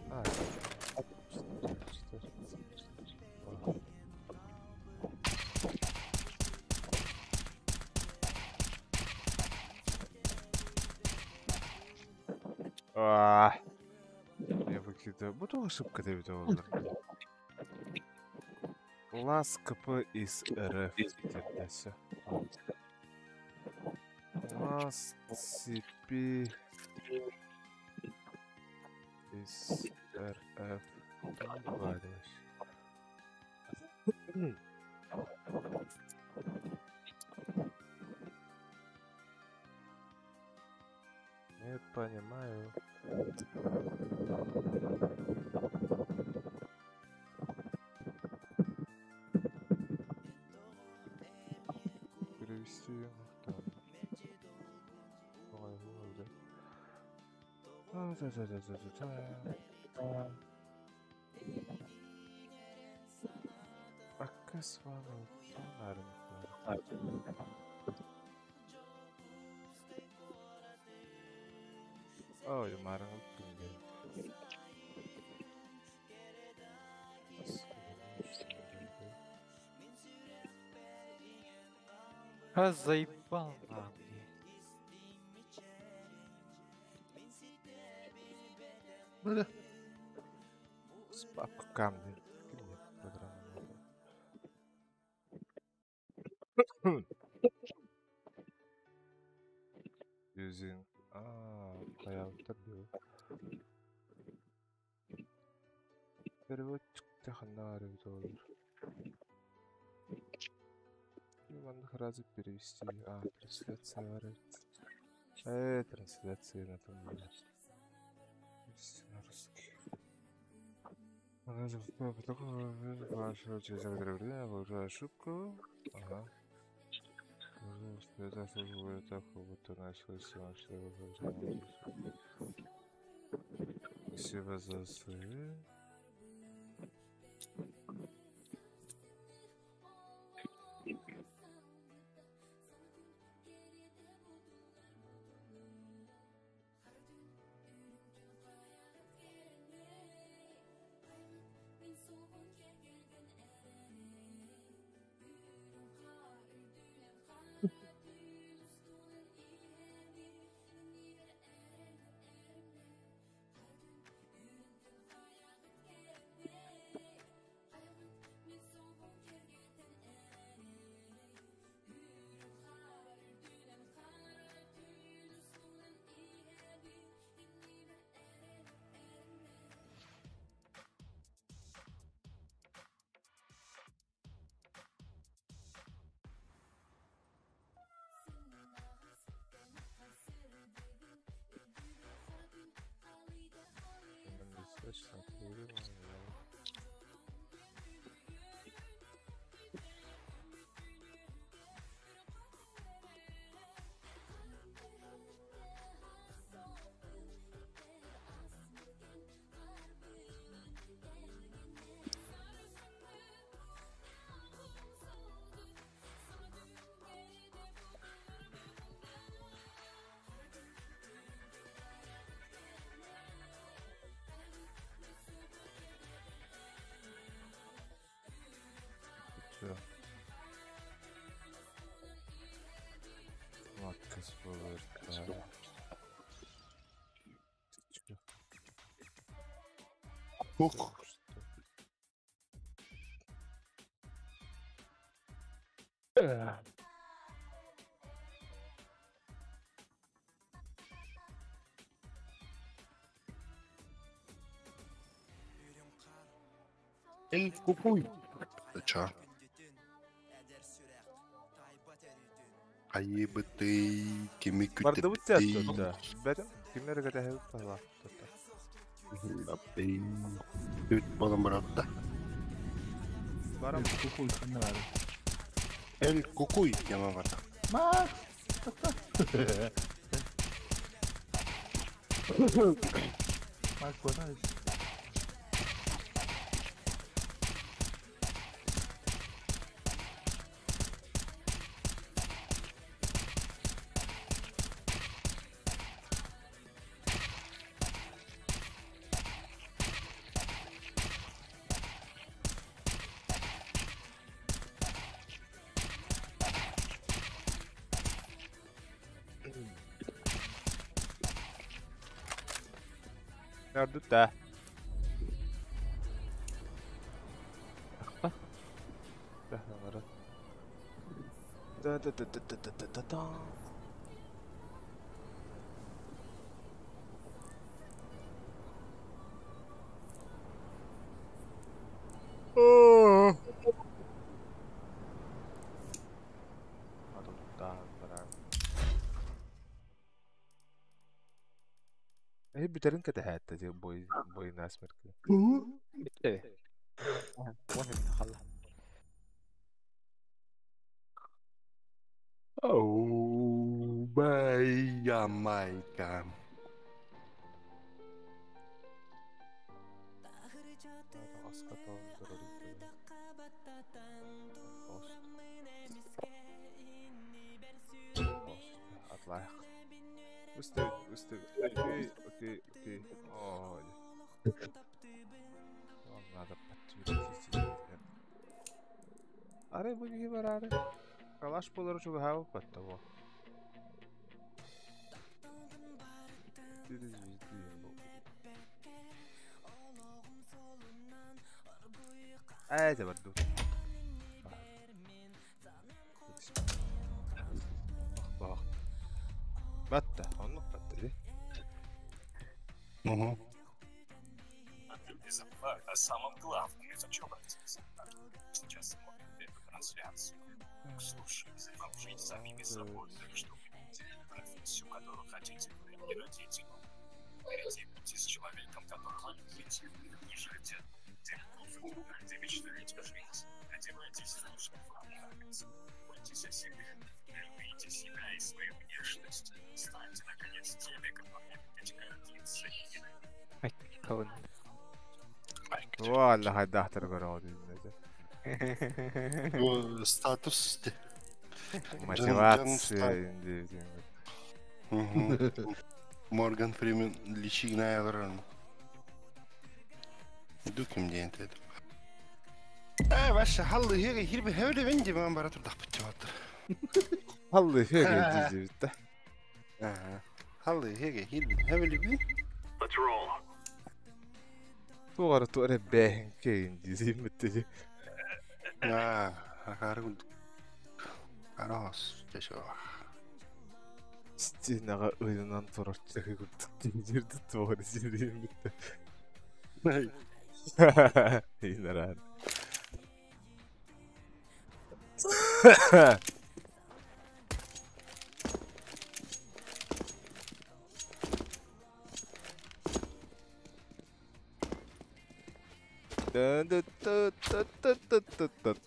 А, А, я выкидываю. Буду ошибка Давид олар. Лас КП из РФ. Все. Лас ЦП из РФ. Не понимаю. Перевести там. Ой, вот, да. А, да-да-да-да-да-да. Акас вами Ой, марang А заебал нахуй. Böyle. Папка камни. Программа. Using. А, хаялтар диyor. Переводчик ханна olur. Иван сразу перевести. А, трансляция var. Трансляция на том. Перевести на русский. Ошибку. Ага. Спасибо за свои. Все. Маккас болар. Ух. Эй, кукуй. Ча. Айыбытый, кими Бардыбыт күтепти. театр. Бәрім, кимнер кәтәһе тала. Үт балам баратта. Барам. Кукуй ханна бар. Эл кукуй яма бар. Макс! Макс, куда Nerede? Да да да да да да да да да. Эһи бүтерин кэтэһээтта дии бой бой насмерть. Bitti. Вон Оу, бай, майка. Атлайық. Үсті, үсті. Окей, окей, окей. Ой. Вам надо подтвердить. Аре, бу не бар аре. Калаш болар чуга того. Ай, да барду. Бах, бах. Батта, оннук батта ди. Угу. Люди забывают о самом главном. Я хочу обратиться. Сейчас смотрят эту трансляцию. Слушай, вам жить самими собой, так что выберите профессию, которую хотите, вы, и родите. Перейдите с человеком, которого любите. Не живите тем, где мечтаете жить. Одевайтесь в то, что вам нравится. Заботьтесь о себе. Любите себя и свою внешность. Станьте, наконец, теми, которыми будете гордиться и Кого? Валла хайдахтар көрөҕүт Статус. Мотивация инди. Морган Фримен личигна аларан. Дуким день это. Э, ваша халлы хеге хирби хевле венди ман бара турдах битти Халлы хеге дижибит. Ага. Халлы хеге хирби хевле би. Let's roll. Тугары туары бэһин кейин дизиммит. Аа, ахары Арас, тэшо. Стенага ыйынан турар чехи курдук дижирди тугары жириммит. Инаран.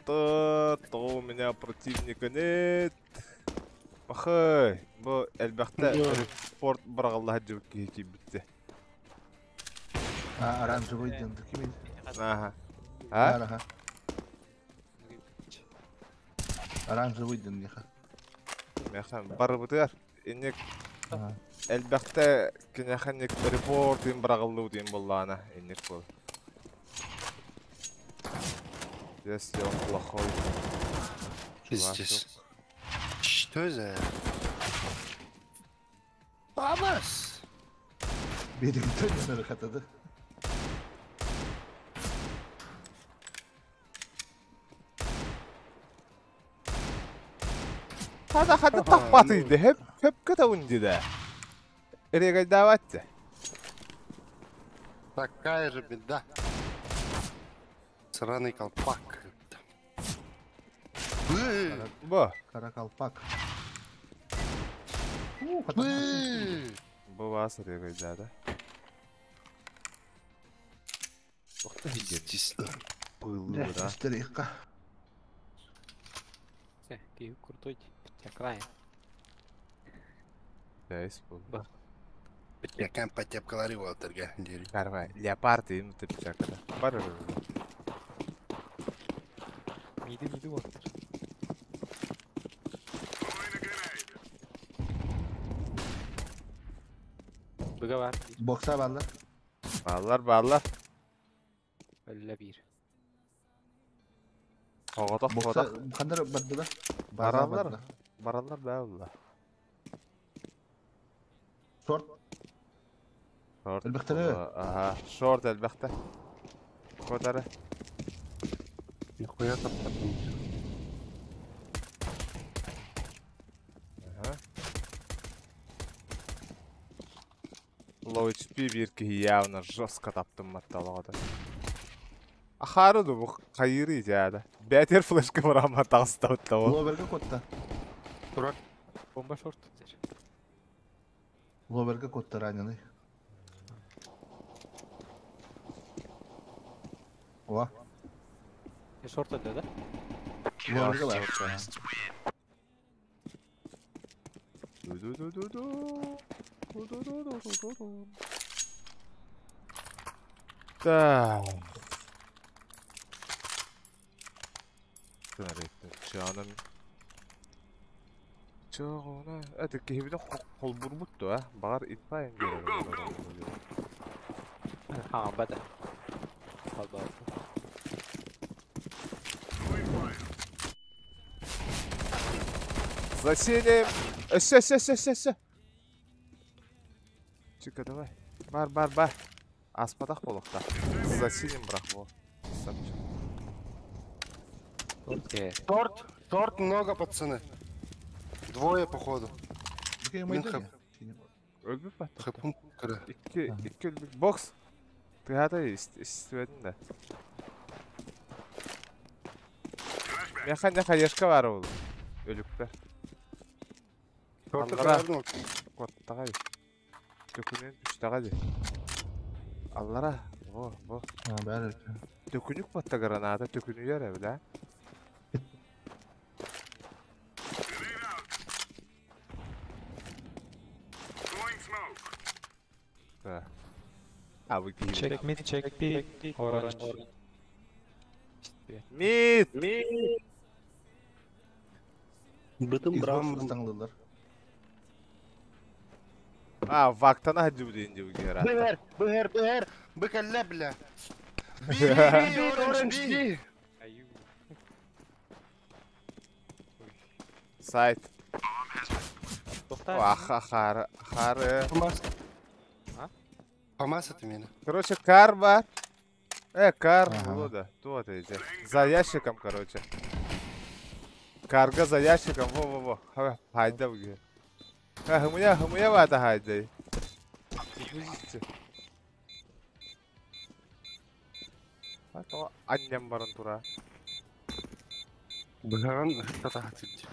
То у меня противника нет. Бахай, бу элбэхтэ спорт барагаллаһа дьыбыкки киибитте. А, оранжевый ден кимин? Аха. А? Ага. Оранжевый ден неха. Мяхан барыбытыгар. Инник Ага. элбэхтэ кинэхэнник репорт им барагаллуу диэн буоллаана инник бол. Если он плохой. Пиздец. Что за... Абас! Берегтен хатады. Хада хада тахпатыйды. Хеп хеп ката унди да. Эрегайдаватты. Такая же беда. Сраный колпак. Бу. Каракалпак. Бу вас эрегайдада. Пиздец. Пылы, да. Истерика. Крутой. Край. Есть был. Якан потеп говорил алтарга. Карва, леопард им ты пчакада. Бар. Миди миди вот. Быга бар. Бокса баллар. Баллар, баллар. Öyle bir. Оғатақ, Бокса оғатақ. қандар барды да? Баралар. Баралар бәулла. Шорт. Шорт. Әлбәқтері. Ага, шорт әлбәқті. Котары. Нихуя топтап. Ага. Low HP bir ki явно жестко таптым матталағады. Ахары ду бу кайыры жада. Бәтер флешка барама тағыстап того. Ловерге котта. Дурак. Бомба шорт. Ловерге котта раненый. О, Шорт öyle да? ловерге бар. Ду-ду-ду-ду-ду. Ду-ду-ду-ду-ду-ду. Так. Чаным. Чоғына. Это кehibini холбурбутту, а? Бағар итпайын Ha, бада. Алба. За синим. Все, все, все, все, все. Чика, давай. Бар, бар, бар. Аспадақ болықта. За синим бірақ бол. Окей. Торт. Торт много, пацаны. Двое, походу. Өлбіп ба? Хэпун кірі. Икки, икки өлбік. Бокс. Тыгата истебедин да. Меха не хаешка бар ол. Өлүктер. Торты Аллара. көрдім. Коттагай. Төкүнен түштага ди. Аллара. Во, во. Бәрі. Төкүнүк батта граната төкүнү била. Да. А вы киви. Check mid, check B, orange. Мид! Бытым Xbox ыстаңлылар. А, вактана хаджу дейін деп гера. Бэр, бэр, бэр. Быкалля, бля. Би, би, оранж, би. Аю. Сайт. Тоқта. Ах, ахары, ахары. Помас. А? Помас это меня. Короче, кар бар. Кар, Ага. было да. Тут эти. За ящиком, короче. Карга за ящиком, во-во-во. Ха, Хайда буги. А, хмуя, хмуя вата хайда. А то анням баран тура. Быган татахатить.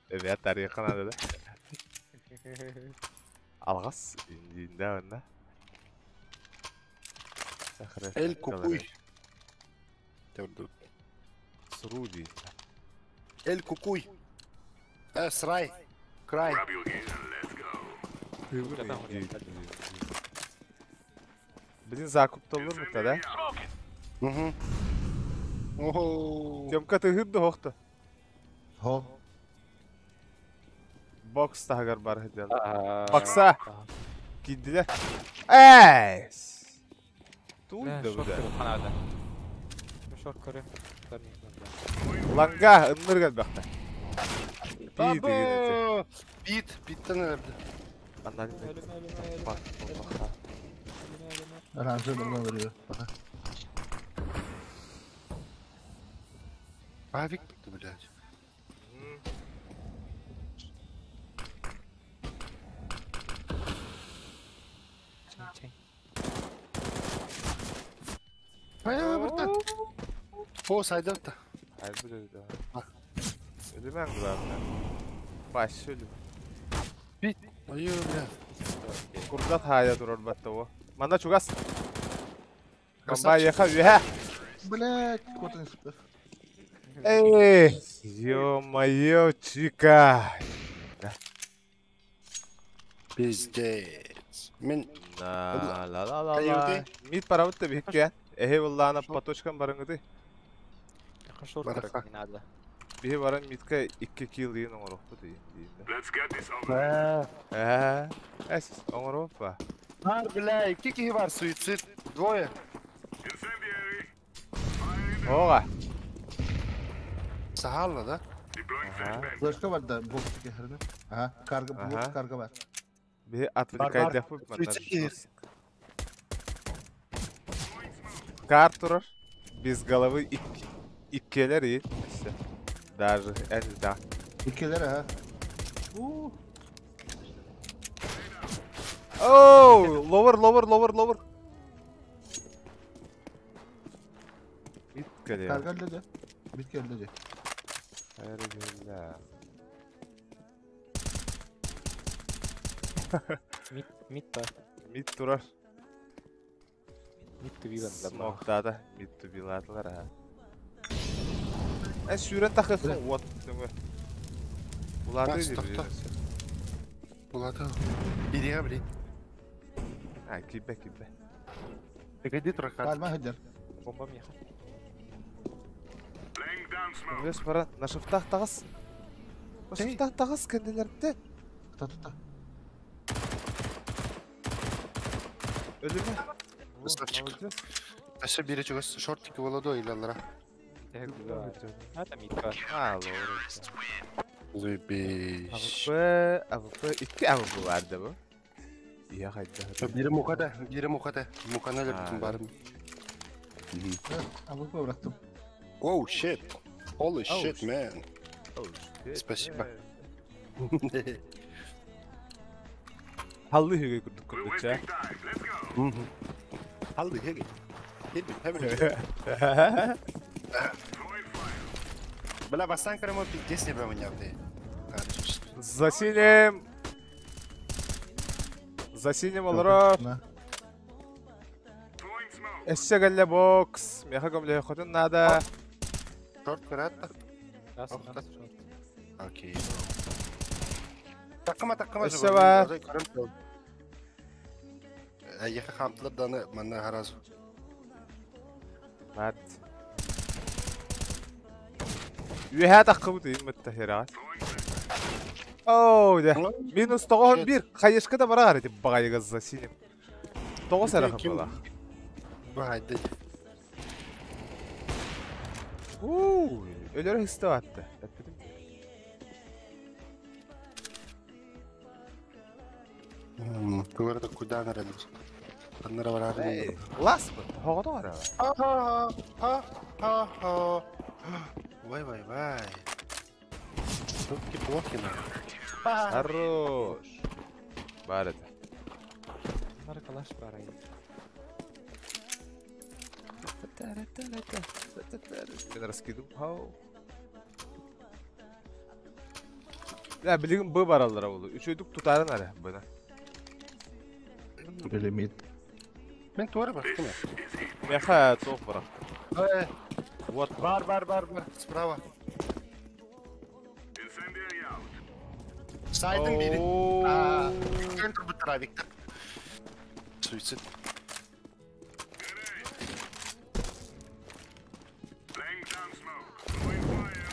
Evet, tarixına dedi. Алғас, индиинде онда. Эль кукуй. Сру дейін. Эль кукуй. Срай. Край. Блин, закупта olur mu да? Угу. Ого. Тёмка тыгырды хохта. Хо. Бокс тагар бар хедел. Бакса. Бакса. Киддилер. Эй! Туйда bu da. Шорт көрө. Ланга ынныр gelmekte. Бабы! Бит, биттен өлді. Андан Оранжевый нормально veriyor. Aha. Авик бітті, блядь. Ай, братан. О, сайдапта. Ай, bu da. Ölümen главное. Baş ölüm. Бит. Ой, бля. Курдат хая durur batta o. Манда чугас. Бомба еха ühe. Блять, кот не супер. Эй, ё-моё, чика. Пиздец. Мен La la la la la. Мид парабыт да бихке. Эхе буллаана по точкам барыңыды. Шорт көрө не надо. Бихе баран мидке 2 килл дейин оңорохпу дейин. Let's get this over. Эс, оңороппа. Бар, бля, iki kişi var суицид. Двое. Incendiary. Оға. Сахалла да? Deploying flashbang. Флешка var da bok tekerine. Aha, karga Aha. bok karga var. Бихе отвлекать деп Суицид. Кар турар. Без головы иккелер и даже да. İkiler ha. Оу, ловер, ловер, ловер, ловер. Бит Karga öldü. Bit geldi. Мид, мид та. Мид турар. Мид тубилан да. Смоктада мид тубилатлар ha. Э, сүйрен тақықын от дөңі. Улады Бас, деп. тоқта. Булады. Ириға, блин. А, кибе, кибе. Погоди, тракат. Kalma hıdır. Бомба меха. Laying down smoke. Өс бара, на шифтах тағыз. На шифтах тағыз кәнділерді. Tuta tuta. Ölüme. Красавчик. Әші бири чугас шортики болады ойлалара. Это мид бар. А, ловер. Заебись. АВП, АВП, 2 АВП vardı bu. İyi haydi. Biri mukada, biri mukada. Mukana Ha, өліп барым. Ama bu bıraktım. Oh shit. Holy Oh, shit, man. Спасибо. Hallı hüge kurduk We're kurdukça. wasting time. Let's go. Hallı hegi. Hegi, hegi. Throwing fire. Бля, бастан карама пиздец не поменял ты. За синим. За синим олорор. На. Throwing smoke. Эссе гэлле бокс. Меха гомле хотун надо. Шорт каратта. Раз, Ох, раз, шорт. Окей. Такыма, такыма. Өссө бар. Яха хамтлар даны манна харазу. Мат. Үһә таққыбыт ийммит хера. Оу, да. Минус 91. Хайышка да барар эти багайга за синим. Тоғыз әрі Ким? қабыла. Байды. Уу, өлөрө хисте атты. Эппитим. Тугары куда нарады. Аннара барар. Эй, лас бу. Хогото ара. Ха ха ха ха. Вай вай вай. Тут плохи на. Хорош. Бар это. Бар калаш бар ай. Мен раскидым. Хау. Я билигин б бараллара болду. Үчөйдүк тутарын ара буна. Билемит. Мен туары бактым. Меха тоқ барак. Э, Вот. бар бар бар бар. Справа. Incendiary out. Сайдын бири. Ооо. Центр бутара Виктор. Суицид. Laying down smoke. Throwing fire.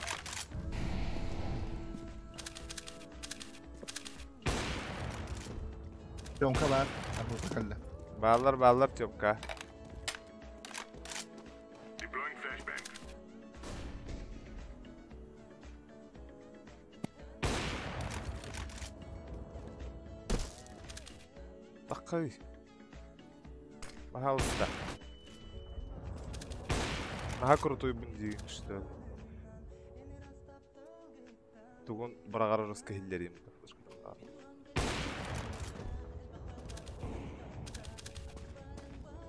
Тёмка бар. Абы калла. Баллар баллар Тёмка. Такой. Пожалуйста. Наха крутой бун что. Тугун бырагар русских хиллерим.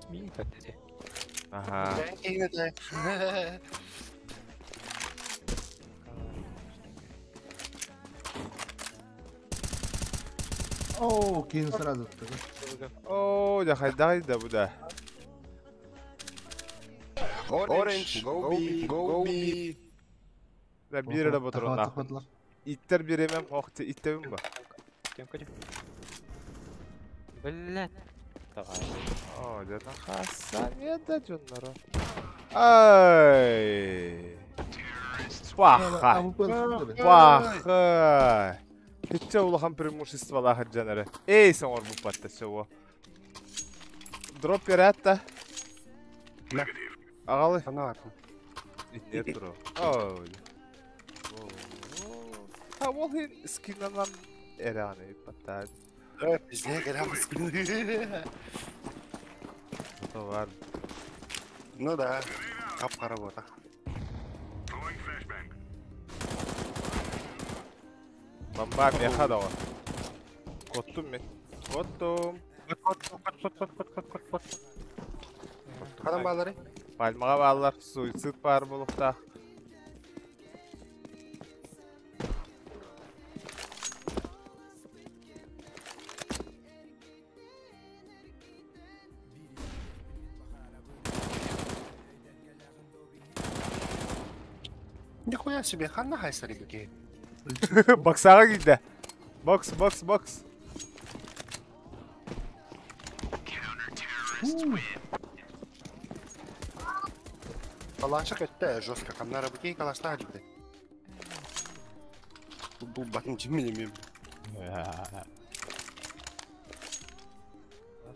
Мин көттү. Ага. О, кин сразу. О, да хайдай да буда. Orange, go B, go B. Да бир да ботурун. Иттер биремем охты иттебим ба. Тёмка. Блядь. Давай. О, да хаса не да жоннора. Ай. Паха. Паха. Хитче улахан преимущество лахат жанары. Эй, соңор бу патта всего. Дроп берет Агалы. Нет дроп. Ой. Ha, ол хин скинанан эраны патта. Bizne герам скин. Товар. Ну да. Кап-кара бота. Бомба меха дава. Коттум мен. Коттум. Кот кот кот кот кот кот кот кот. Хадан балары? Пальмага баллар, суицид бар булукта. Нихуя себе, ханна хайсари беке. Боксага кийди. Бокс, бокс, бокс. Калаша кетте жестко, каннара беке калашта хажыпты. Бу батын жимми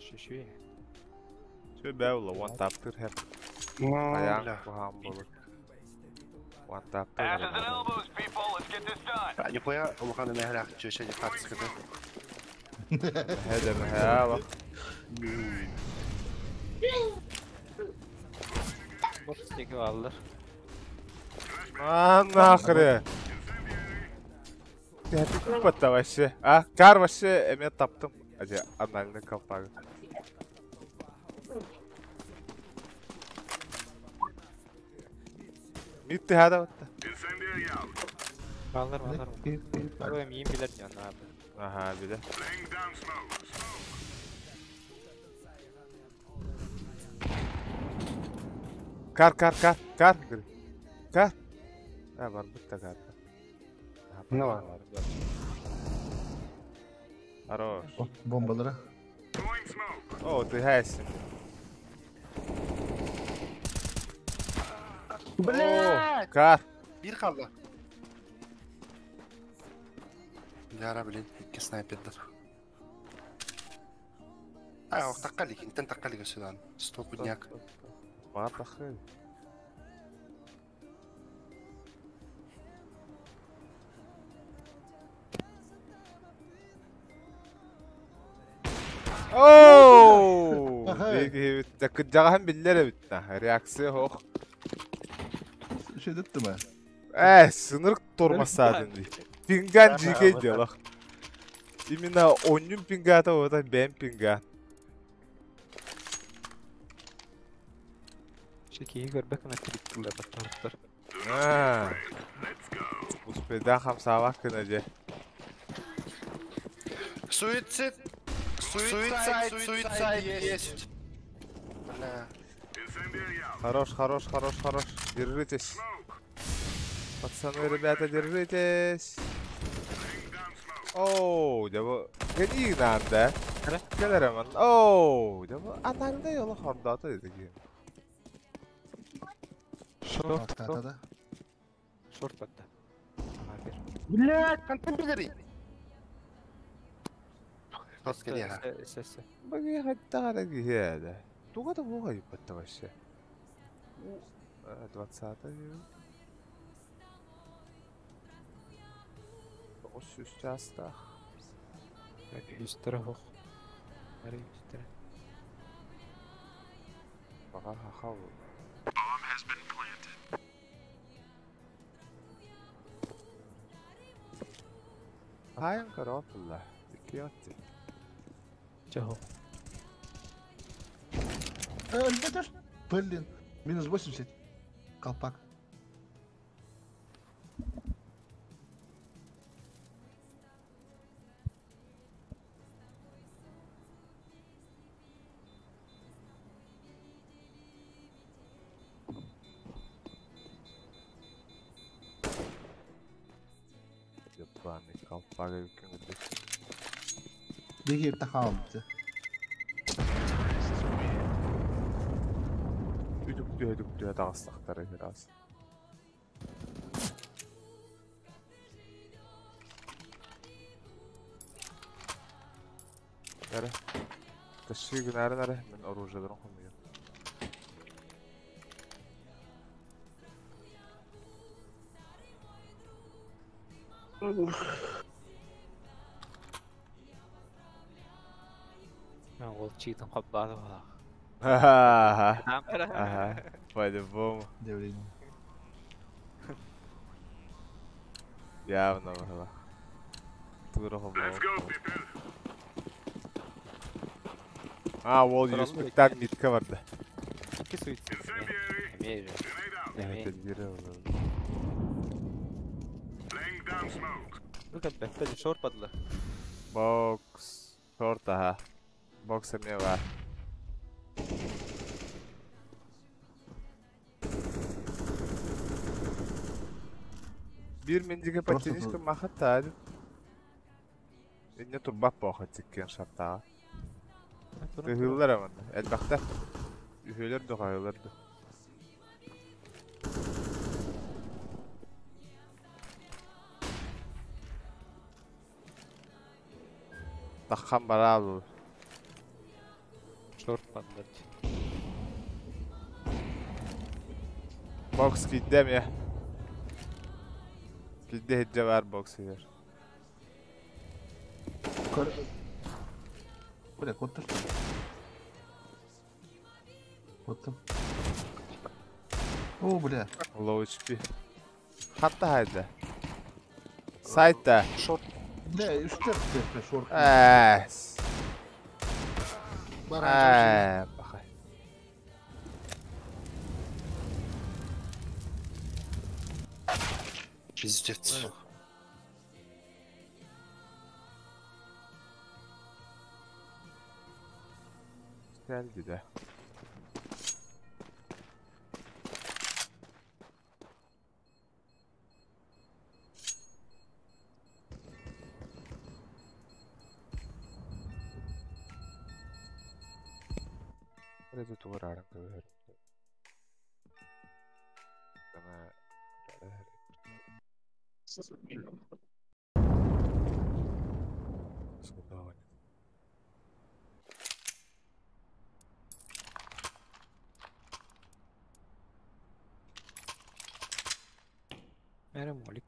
Шүшү. Чө бәула, one tap тыр хеп. Аяң кухам болот. One tap тыр. Нихуя улаханы нәһәрәк чөшә дип хатыскыды. Хәдә мәһә Бокс теги алыр. Нахрен. Я патта вообще. А, кар вообще эме таптым. Аде анальный колпак. Митти хада батта. Баллар баллар. Ой, мин билер жана. Ага, биле. Кар, кар, кар, кар. Кар. А, бар битта кар. Ну бар. Хорош. Бомбалары. О, ты хайсин. Бля! Кар. Bir kaldı. Yara блин, iki снайпердер. А, таққалик, интен таққалик сюда. Стопудняк. Бар тахы. Оу! Кыджагахан биллер битта. Реакция хох. Şey detti mi? Э, сынырык тормасадын ди. Пинган жиге делах. Именно оннюм пингата ота бен пинган. Шеки көрбөк ана тириктилер баттар. А. Успеда хамсавак кына же. Суицид! Суицид, суицид есть. Бля. Хорош, хорош, хорош, хорош. Держитесь. Пацаны, ребята, держитесь. Оу, да бу гени надо. Келер Оу, да бу анальда yolu хордата деди. Шорт, Да. шорт батта. Блядь, контент бери. Хос кэлиэхэ. Сэ. Баги хаттаҕара киһи ээ. Туга да буоҕа юппатта вообще. 20 900 чаастаах. Үстэрэ хоқ. Бары үстэрэ. Баҕар хахал. Хаайан көрөөппүллэ. Икки отти. Чего? Өлбөтөр. Блин, минус 80. Колпак. Ебаный колпак эбиккин курдук. Биһиги тахаалбыт. Үтүктүһэ таҕыстахтара раз. Нары. Тащи гынары нары. Мен оружиеларын хомуйам. Ол чиитин хаппааты балаах. Ага. Ага. По-любому. Девлин. Явно было. Тура хомуйам. А, ол юспектан митка барды. Икки суицид. Эмиэ же. Это дерево. Look at that. Шорт падла. Бокс. Шорт, ага. Бокс эмиэ бар. Биир мендиге Просто подтяничка тут- махаттаа. Инне турбап боха тиккен шартаа. Тыһыыллар аманна. Элбэхтэр. Үһүөлэр да хаһыылар да. Таххан бараал. Шорт падла. Бокс кииддэм я. Киидде хиджа бар бокс иһэр. Бля, куттар. Куттум. О, бля. Low HP. Хатта хайда. Сайтта. Шорт. Бля, үстер бля, шорт. Эс. Бар Ээ, бахай. Пиздец. Geldi de. Nerede duvar arında böyle. Bana Сколько Мэрэ молик.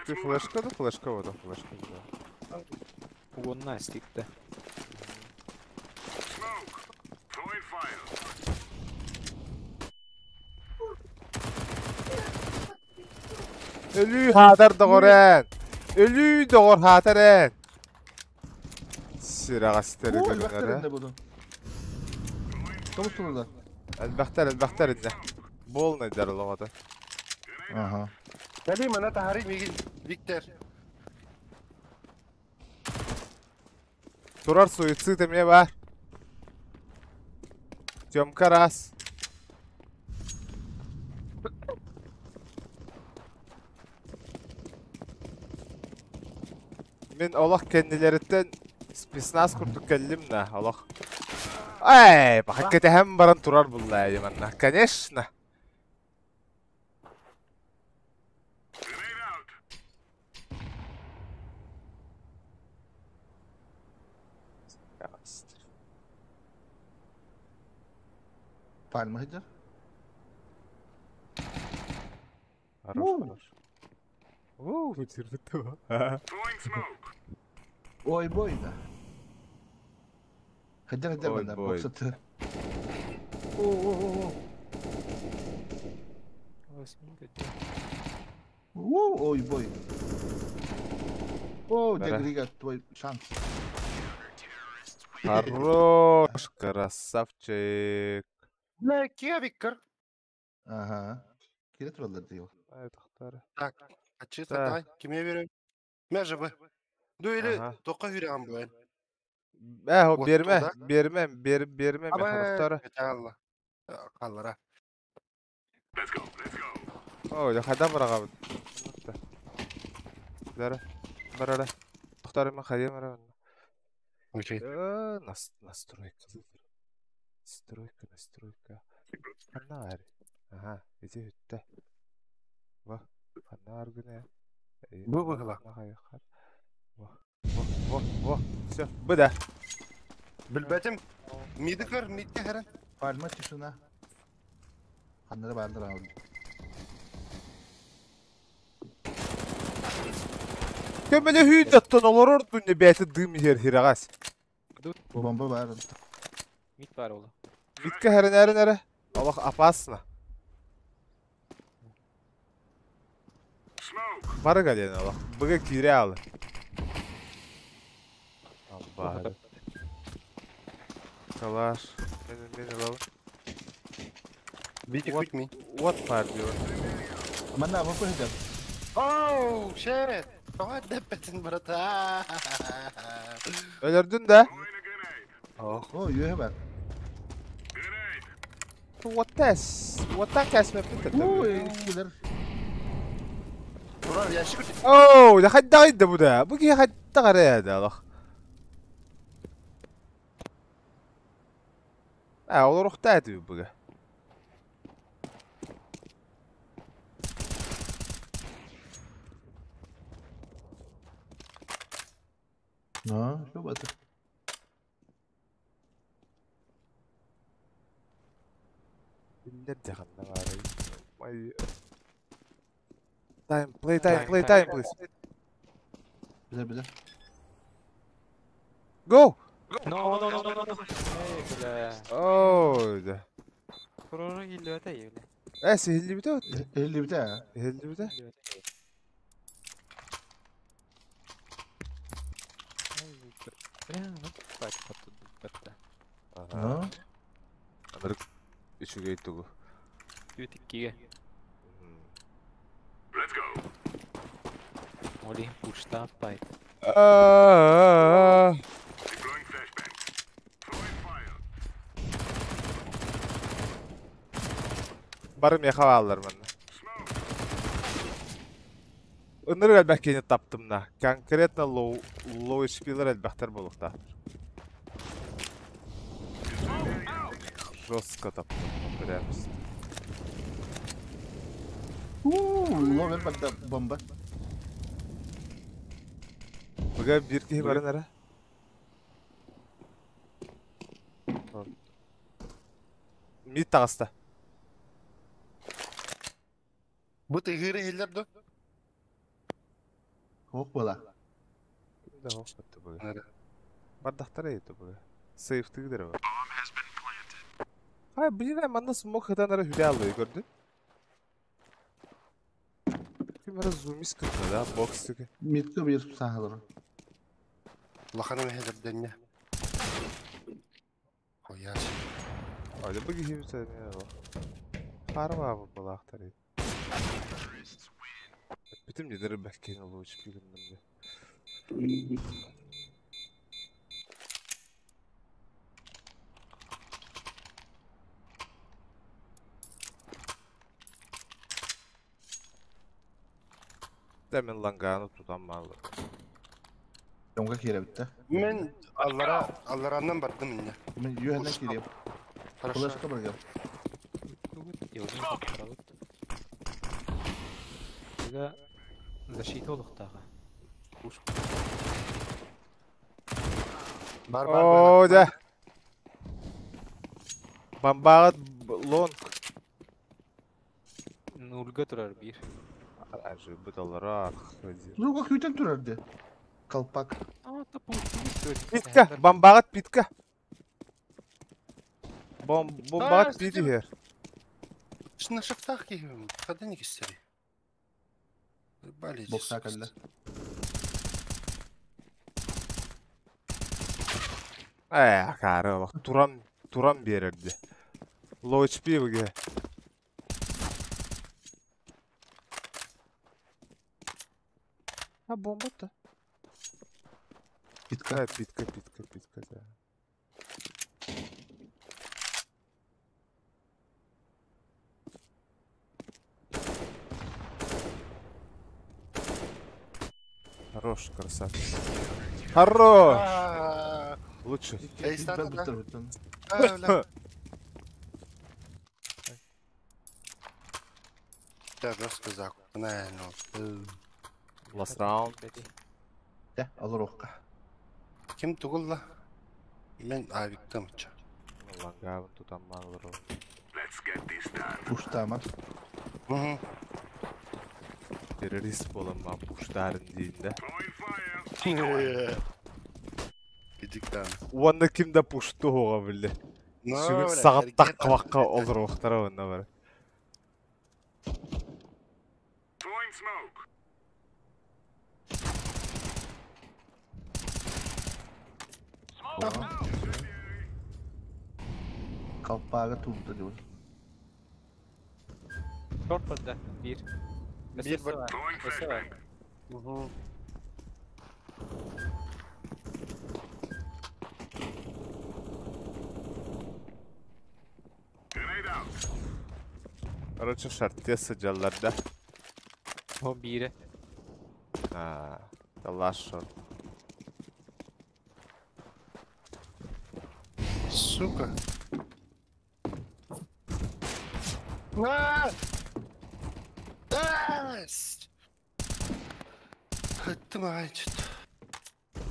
Ты флешка, да флешка, вот флешка, да. Угонна стикте. Өлүү хаатар доҕор эн! Өлүү доҕор хаатар эн! Сираҕастары О, көрүнэрэ. элбэхтэр буду. Тому турда. Элбэхтэр, элбэхтэр иннэ. Буолнайдар олоҕото. Ага. Кэлии мана таһарый миигин Виктор. Турар суицид эмиэ баар. Тёмка раз. Мин олох кэннилэриттэн спецназ курдук кэллим на олох. Эй, баха баран турар булла манна. Конечно. Пальма хыдьар. Хорош, хорош. Оу, терпит. Ой, бой да. Хыдьар хыдьар Ой, банда. бой. Боксаты. О, о, о, о. О, ой, бой. О, Бара. Дегрига, твой шанс. Хорош, красавчик. Бля, кевиккер. Ага. Кире тураллар дейл. Ай, тохтар. Так, ачы Так. сатай, киме берем? Мен бы. Ду или Ага. тоқа хүреган буэн. Э, Вот берме, туда. берме, бер, берме, механоктары. Алла. Қаллара. О, я хада барага. Дара. Барара. Тохтар мен хайа мара. Окей. Нас настройка. Настройка, настройка. Ханар. Ага, иди үтте. Во, ханар гүнэ. Бу быгыла. Во, во, во, во. Все, быда. Билбетим. Миди көр, мидке хәрен. Пальма тишина. Ханнары бардыр алды. Көмөлө хүйдөттөн олорор дүнне бәти дым хер хирагас. Бомба бар. Мид бар ола. Митке хәрен әрен әрі. Аллах опасно. Бары гален Аллах. Быга кире алы. Алла. Калаш. Мен мен алалы. Бити Вот. күт ми. Вот бар diyor. Мана бу хыдьар. Оу, shit. Тоға дэппетин брата. Ölürdün de. Ох. О, юхе бар. What test? What that kesme bitti tabii. Ой, килер. Турар яшы күт. Oh, ده حد غيد bu da. Bu ki حد غير Allah. Ha, olur uxta bu. На, что баты? Биллер диханна бар. My Time, play time, play time, please. Билер, билер. Go. No, no, no, no, no, no. Эй, бля. Oh, да. Kurora geliyor da öyle. Э, сихилли бите. Элли бите. Сихилли бите. Бля, ну бать тут бетте. Ага. На. Анырык үчүгэй тугу. Үтиккиге. Оли пушта пайт. Аа. Барым яха алар манна. Ынырык элбэхкени таптым на. Конкретно лоу лоу HP-лер элбэхтер болуктаахтар. Жестко таптым. Прям. Ловер барда бомба. Быга бир киһи барын ара. Мид таҕыста. Бу тыгыры хиллер ду. Хок була. Да, хоппатты быга. Бардахтар эйти быга. Сейфтигдер бар. Хай, блин, манна смок хытан ара хүлэ аллы көрдү. Ким ара зумис кытта да, бокс тыгы. Митке бир сахалар. Лахана мехедер денне. Хояш. Айды быга хибите не бар. Харва бу балахтар эйти. Бүтүм дедер бәккен олу учуп килгендим де. Demin langаны тутан малы. Жонга кире битте. Мен аллара алларандан бардым инне. Мен юхеннен кире. Хорошо. Флешка баргам. Быга защита олуктага. Пуш. Бар бар Оо, дьэ. Бомбаҕыт лонг. Нульга турар биир. Ажыбыт олорор. Ну, күүтэн турар дии. Колпак. А, та пушка. Питка, бомбаҕыт питка. Бомбаҕыт пит иһэр. Шына шафтах киһим. Хаданы кистери. Бали. Бокса кэллэ. Ээ, акаары олох туран туран биэрэрди. Low HP быгэ. А бомба то. Питка. Э, питка, питка, питка, да. Хорош, красавчик. Хорош! Лучше. Эй, стата, да? Бүттэр. Я жестко закупная, ну. Last round. Дэ, алырохка. Ким тугулла? Мен авиктам ча. Лангабын тутан малыры. Пуштамар. Угу. Террорист болан пуштарын дейін да. Кидиктан. Уонна ким да пушту хоға білді. Сүгін сағат таққы олыр оқтара онна бар. Колпага турда диyor. Short барда. Биир. Биир бар. Өссө бар. Угу. Короче, шарте сыдьаллар да. О, биирэ. А, the last shot. Сука. А! А! Хаттым ағай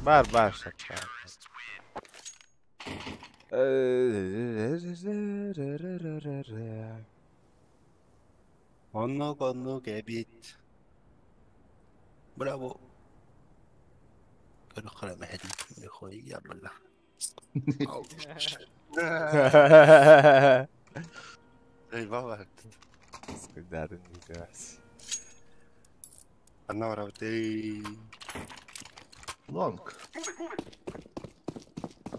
Бар, бар, шарт, бар. Оннук, оннук, эбит. Браво. Көрө мәһәдин. Хой, я бла. Эй, баба. Скидарын видеос. Анна работай. Лонг.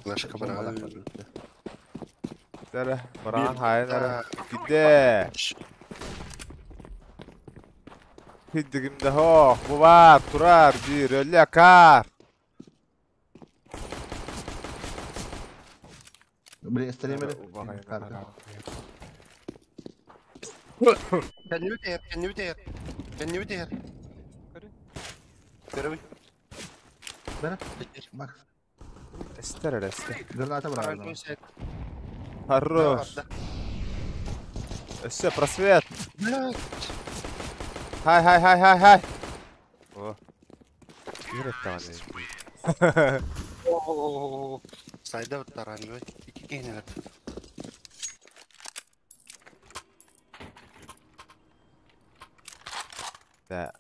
Флешка бара. Дара, баран хайнара. Киде. Хиддигимде хох, бу бар, турар, бир, өлле кар. Били эстеремели. Кәнне битер, кәнне битер. Кәнне битер. Көрү. Көрү. Бәрі. Макс. Эстер, эстер. Граната бар. Хорош. Все, просвет. Блядь. Хай, хай, хай, хай, хай. О. Кирек тағаны. Сайда таран Ики кенер. Да.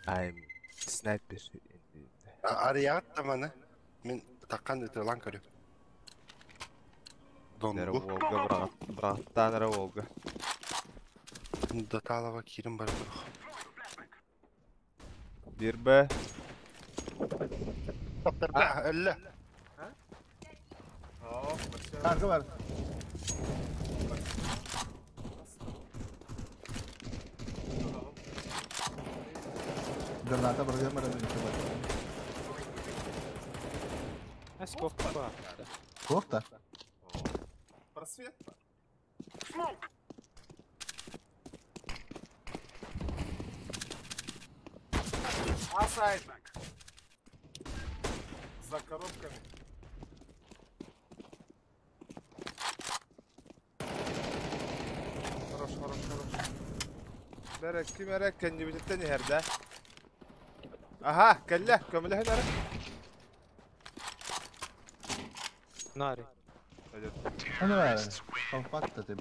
I'm sniper. Арият таманы. Мен таққан өтілан көріп. Нere Донгу. Волга браттан нere Волга. Доталова кирим бар. Бир Б. Әллә. Арка бар. Граната бар, граната бар. Скок бар. Кофта? Просвет. Асайд. За коробками. Хорош, хорош, хорош. Бәрі ким әрі кәннебететтен ерді. Аха, кәллә, көмілі әрі. Нари. Пойдет. Ну давай, колпак-то ты.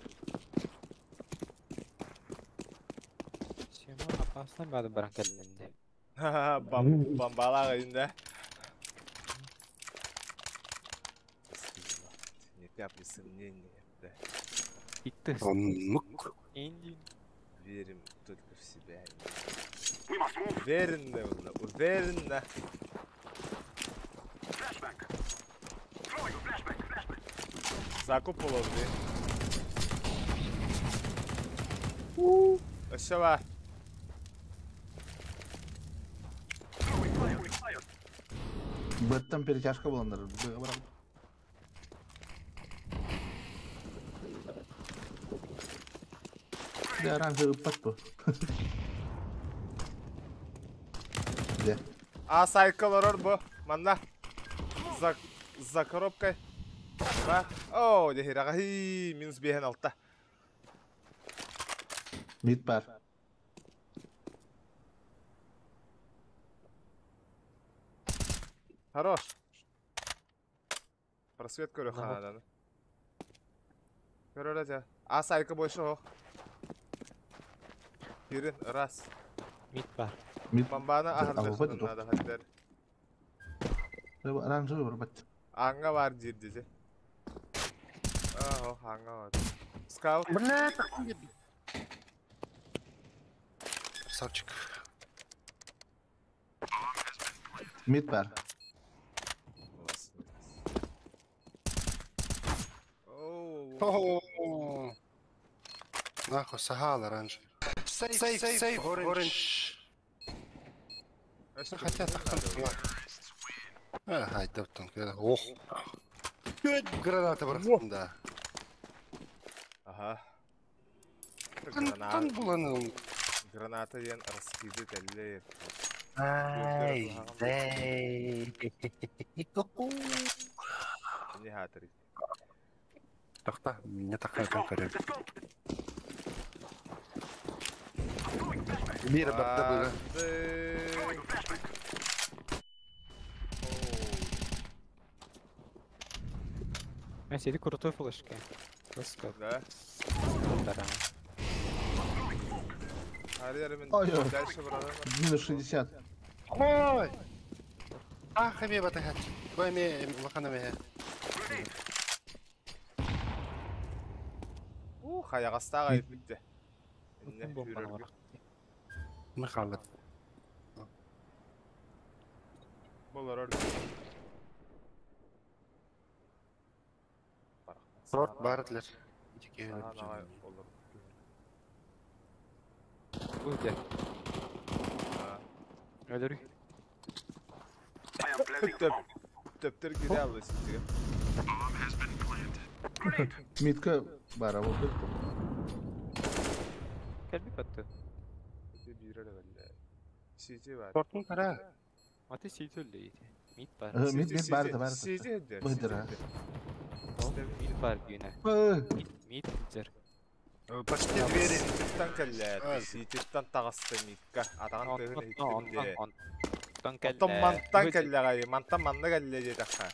Сема опасно бады баран кэллинди. Бам бомбалаах да. Ни капли сомнения, да. Икки. Оннук. Инди. Верим только в себя. Уверенно, было, уверенно. Закуп положи. Өссө бар. Бэттен перетяжка была, наверное. Да, оранжевый подпу. Где? А сайкл орор бу. Манна. За коробкой. Ба. О, дехираға хи минус бehen алта. Мид бар. Хорош. Просвет көрө ханадан. Көрө жа. А сайкы больше ох. Бирин раз. Мид бар. Мид. Бомбаны А, вот ахырдык это. надо хаддер. Оранжевый бар. Аңга бар дирди. Ах, аңга бар. Скаут. Бля, Красавчик. Мид бар. Оу. О, Нахуй, сагал оранжевый. Сейф, сейф, сейф, оранж. Ну, хотя так Ага, да, там, ох. Граната брат, да. Ага. Тан буланы. Граната ден раскиды тәлле. Ай, зей. Не хатыр. Тохта, меня такая конкурент. Мира барда было. Мен сиди крутой флешка. Let's go. Да. Да. Ой, ой. Дальше баралар. Минус 60. Ой! Ах, эме батахат. Бу эме улахан эме. Ух, аяғастағы айып бітті. Бомбаны бар. Михалат. Болар Сорт бар дилер. Уйды. Өлөрү. Төптер кире алды сізге. Мидка бар, а вот это. Кэлби батты. Сити бар. Сортун кара. Аты сити өллө ити. Мид бар. Мид, мид бар, бар. Сити дер. Быдыр, Мид бар дүйнө. Ой, Мид мид зер. Почти двери. Сититтан кэллэ. Сититтан тағасты мидка. Атаған тыгын иттимде. Онтон кэллэ. Оттон мантан кэллэ гай. Мантан манна кэллэ дедакка.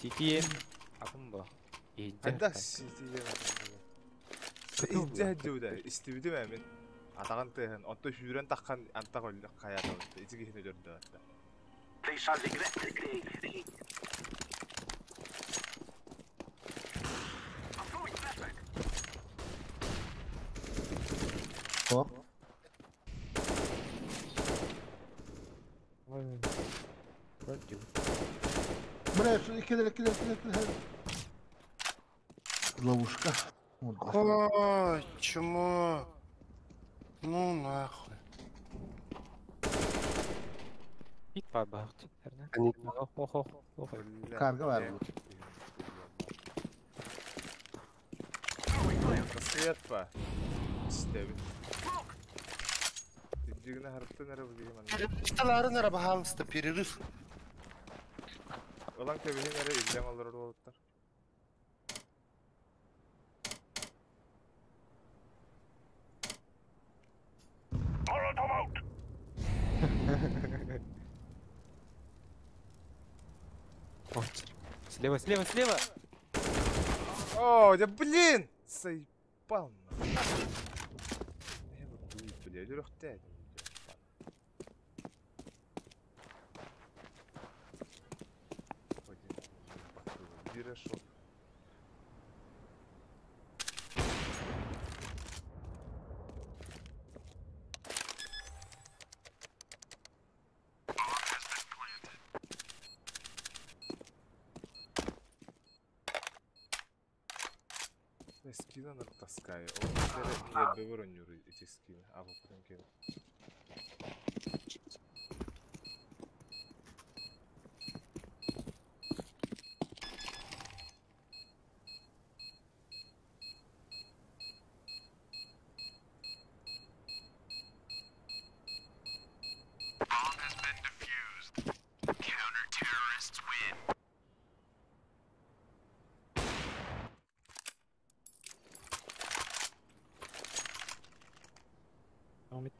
Сити атын бу. Анда сити Иджа жуда. Истибидим әмин. Атаған тыгын. Онто хүрен таққан анта көллө каята. Ичиги хине жөрдө. О, Бля, что кидали, кидали, кидали, кидали. Ловушка. Вот, Ой, чмо. Ну нахуй. Мид бар багыт. Они Ох, ох, ох, ох. Карга бар. Просвет па. Истебит. Дигне харттан ара бу деген. Шталарын ара бахалыста перерыв. Olan кебихин ара иллем алыр болуптар. Ох. Слева, слева, слева! О, да блин! Заебал нахуй. Я вот дует, блядь, үрөхтэй. Бирашов. Скина таскаю. Он не броню эти скины. А вот потом кину.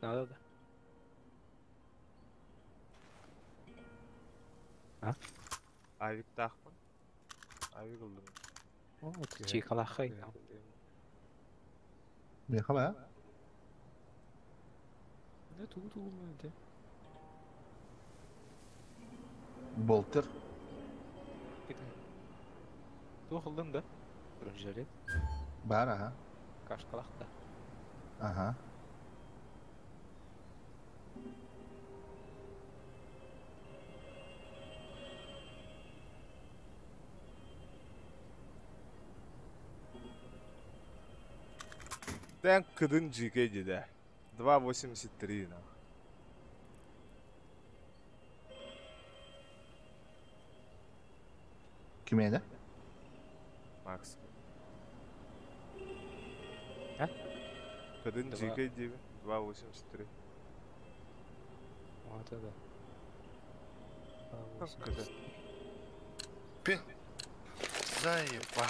Надо, да. А? Авик тахпын. Авик ылдым. О, чикалахай. Мехала? Да тут да. Болтер. Тух ылдым да. Бронежилет. Бар, ага. Кашкалахта. Ага. Тэн кыдын жике деде. 2.83 нах. Ким да? Макс. А? Кыдын жике деде. 2.83. Вот это. Кыдын. Пи. Заебал.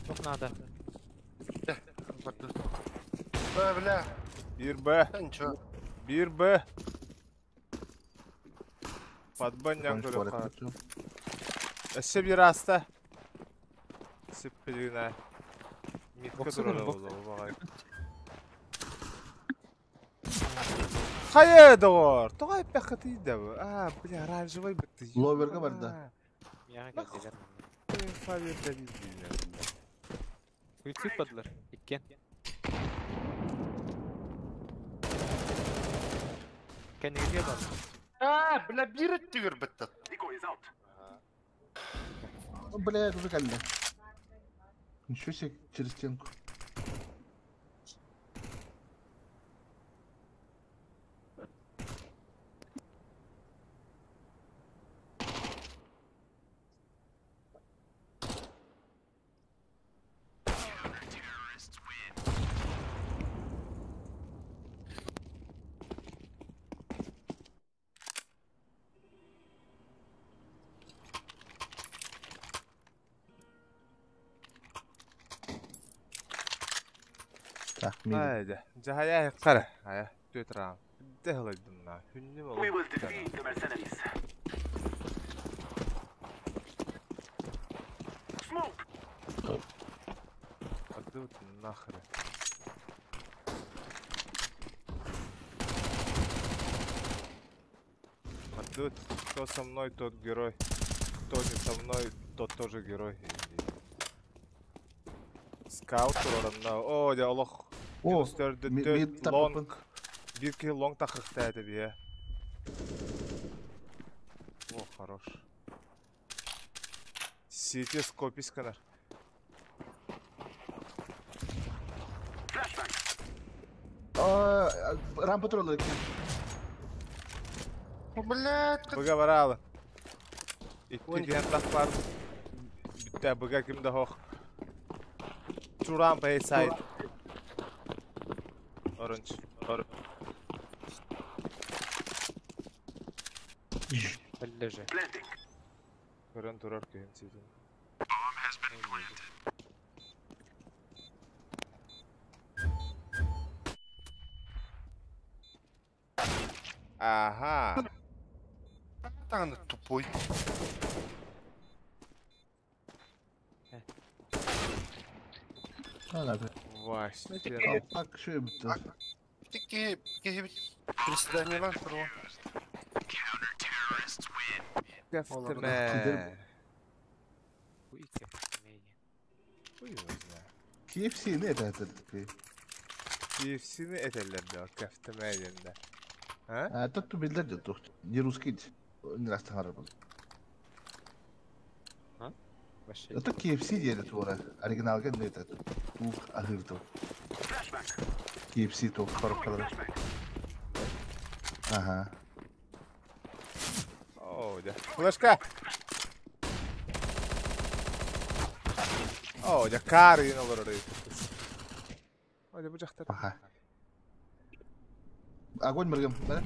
Тут надо. Бля, бля. 1Б. Да ничего. 1Б. Подбаннян көріп. Әші бір аста. Сіппілігіне. Митка тұрады болды бағай. Хайы доғыр. Тоғай пәқі тейді. А, бля, оранжевый бітті. Ловерға барды. Суицид бадылар. Иккен. Кәнеге бар. А, бля, бир түгір бітті. Бля, уже кальда. Ничего себе, через стенку. Так, мид. Haydi. Cahaya qara. Haya, төт раунд. Дехлайдым на. Хүннүм We will defeat the mercenaries. Smoke! Адут нахрен. Адут, кто со мной, тот герой. Кто не со мной, тот тоже герой. Скаут турарында. О, дя Аллах. О, Мид лонг. Bir ki long takıktı bir. О, хорош. Сити скопис канар. Рампа туралы. Блядь, Быга баралы. İkki diyen tak var. Bitti bıga kimde hoh. Two ramp A side. Orange. Orange. Лежи. Көрөн турар күйін сидин. Ага. Даҕаны тупой. Вась. Колпак şu bitti. Ки киһи приседаниелар туруо. Кэфтэмэ. Бу икки. Хуй его знает. KFC ne этэр? KFC-ни этэллэр да, кэфтэмэ диэн да. А? А тут биллэр дьэ тух. Не русский. Не раз тахар был. Вообще. Это KFC диэри туора. Оригиналга не это. Тух ахыртыл. KFC тух коробкалар. Ага. О, да. Флешка! О, да кар олорор. О, да бу жактар. Ага. Огонь мыргым, да?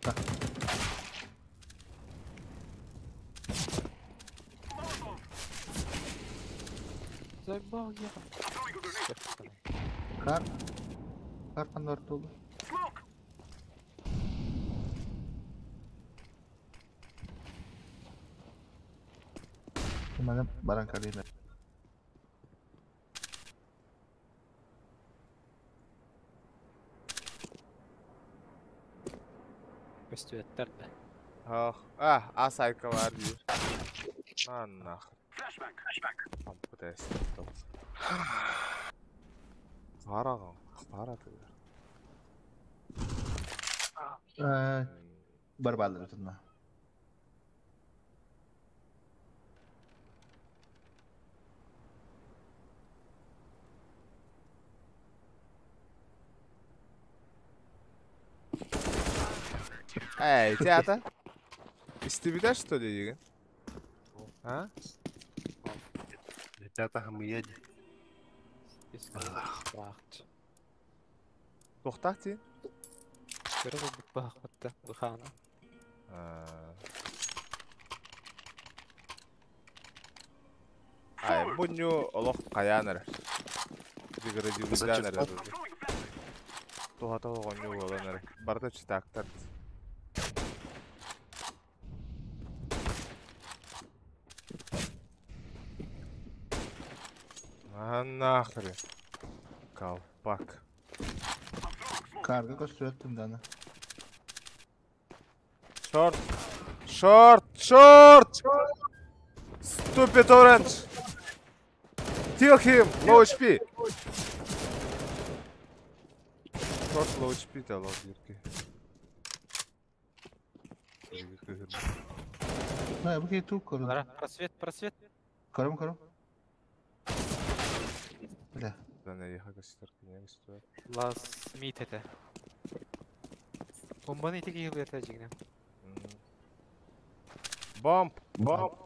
Так. Заебал я. Кар. Кар пандар тулу. Mana баран калина. Көстүөттэр да. Ах, а, а сайка бар диир. На нахуй. Ампы тест. Караган, кара тыгар. Бар балдар өтүнмө. Эй, театр. Истебиде что ли деген? А? Ребята, мы едем. Тоқтақ тиин? Көрө булбут баахпатта быхаана. Ай, бу олох каяныр. Деградируданыр. Тухата оҕонньу буоланыр. Барда читактар. А нахрен. Колпак. Карга көстүөттүм дана. Шорт. Шорт. Шорт. Stupid orange. Kill him. Low HP. Short low HP да low дирки. На, бу кету көрүм. Просвет, просвет. Көрүм, көрүм. Бля. Да не яха көстөр, не көстөр. Лас мит это. Бомбаны итеги йылгата жигне. Бомб. Бомб.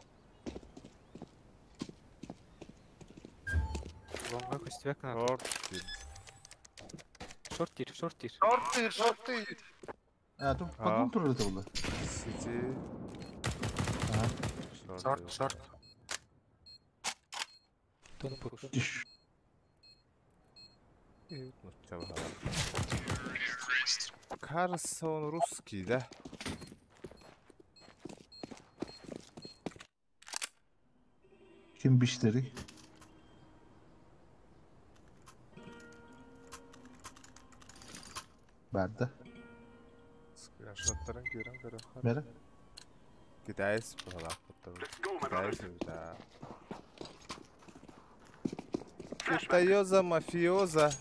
Бомба көстүбэк на. Шорт. Шорт тир, шорт тир. Шорты, шорты. А, тут потом туры это было. Сити. Ага. Шорт, шорт. Тон пуш. Тиш. Кажется, он русский, да? Ким биштери? Барда. Скриншоттарын көрөн көрөн. Бері. Китайс буолаах Китайс да. Китайоза, мафиоза.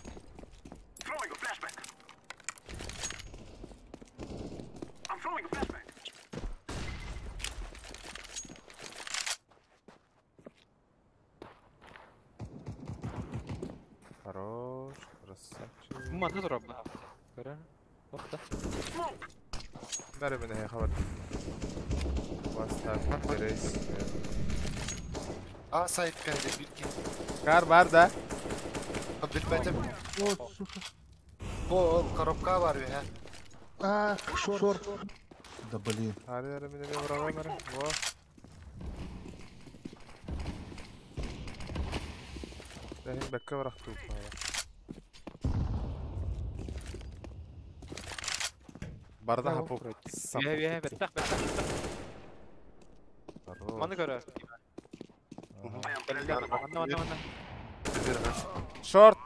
Хорош, красавчик. Маны тура Көрө. Охта. Бәрі мені хабар. Бастар, терес. А сайт кәде бирки. Кар бар да. Билбетим. О, сука. Бу коробка бар бе, А, шорт. Да блин. Хары бәрі мені бұраған Во. Дәхин бәкке барақ туып. Барда хапук. Бе, беттах, беттах, беттах. Маны көрөр. Манна, манна, манна. Шорт.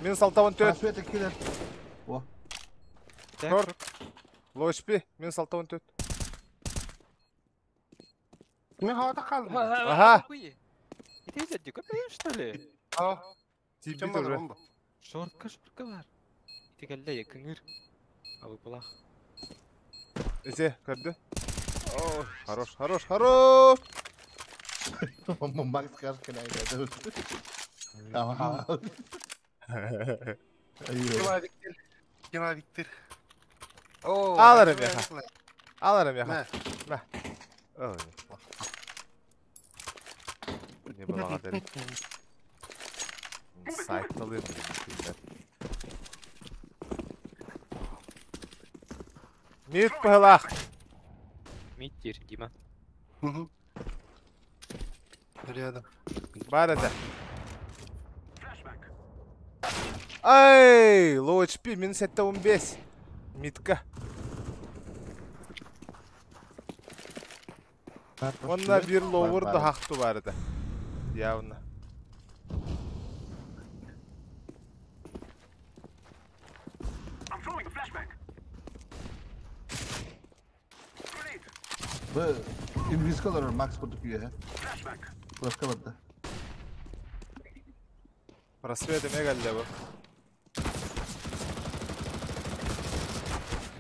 Минус 64. Просвета киллер. О. Шорт. Low HP. Минус 64. Не хата қалды. Ага. Иди, иди, копаешь, что ли? А. Тибит уже. Шортка, шортка бар. Иди кәллә, кыңыр. Абы булах. Эзе, көрді. Ой, хорош, хорош, хорош. Макс Кашкин айда. Ага. Кема Виктор. Кема Виктор. О. Аларым яха. Аларым яха. Мә. Ой. Не балаға дәрі. Сайтталыр Мид пылах. Мид тир, Дима. Угу. Рядом. Бар это. Ай, low HP, минус 15. Мидка. Онна bir lower да хақту бар еді. Явно. Bu инвизкалар Макс курдук үйе. Флешка барда. Просвет эме келді bu.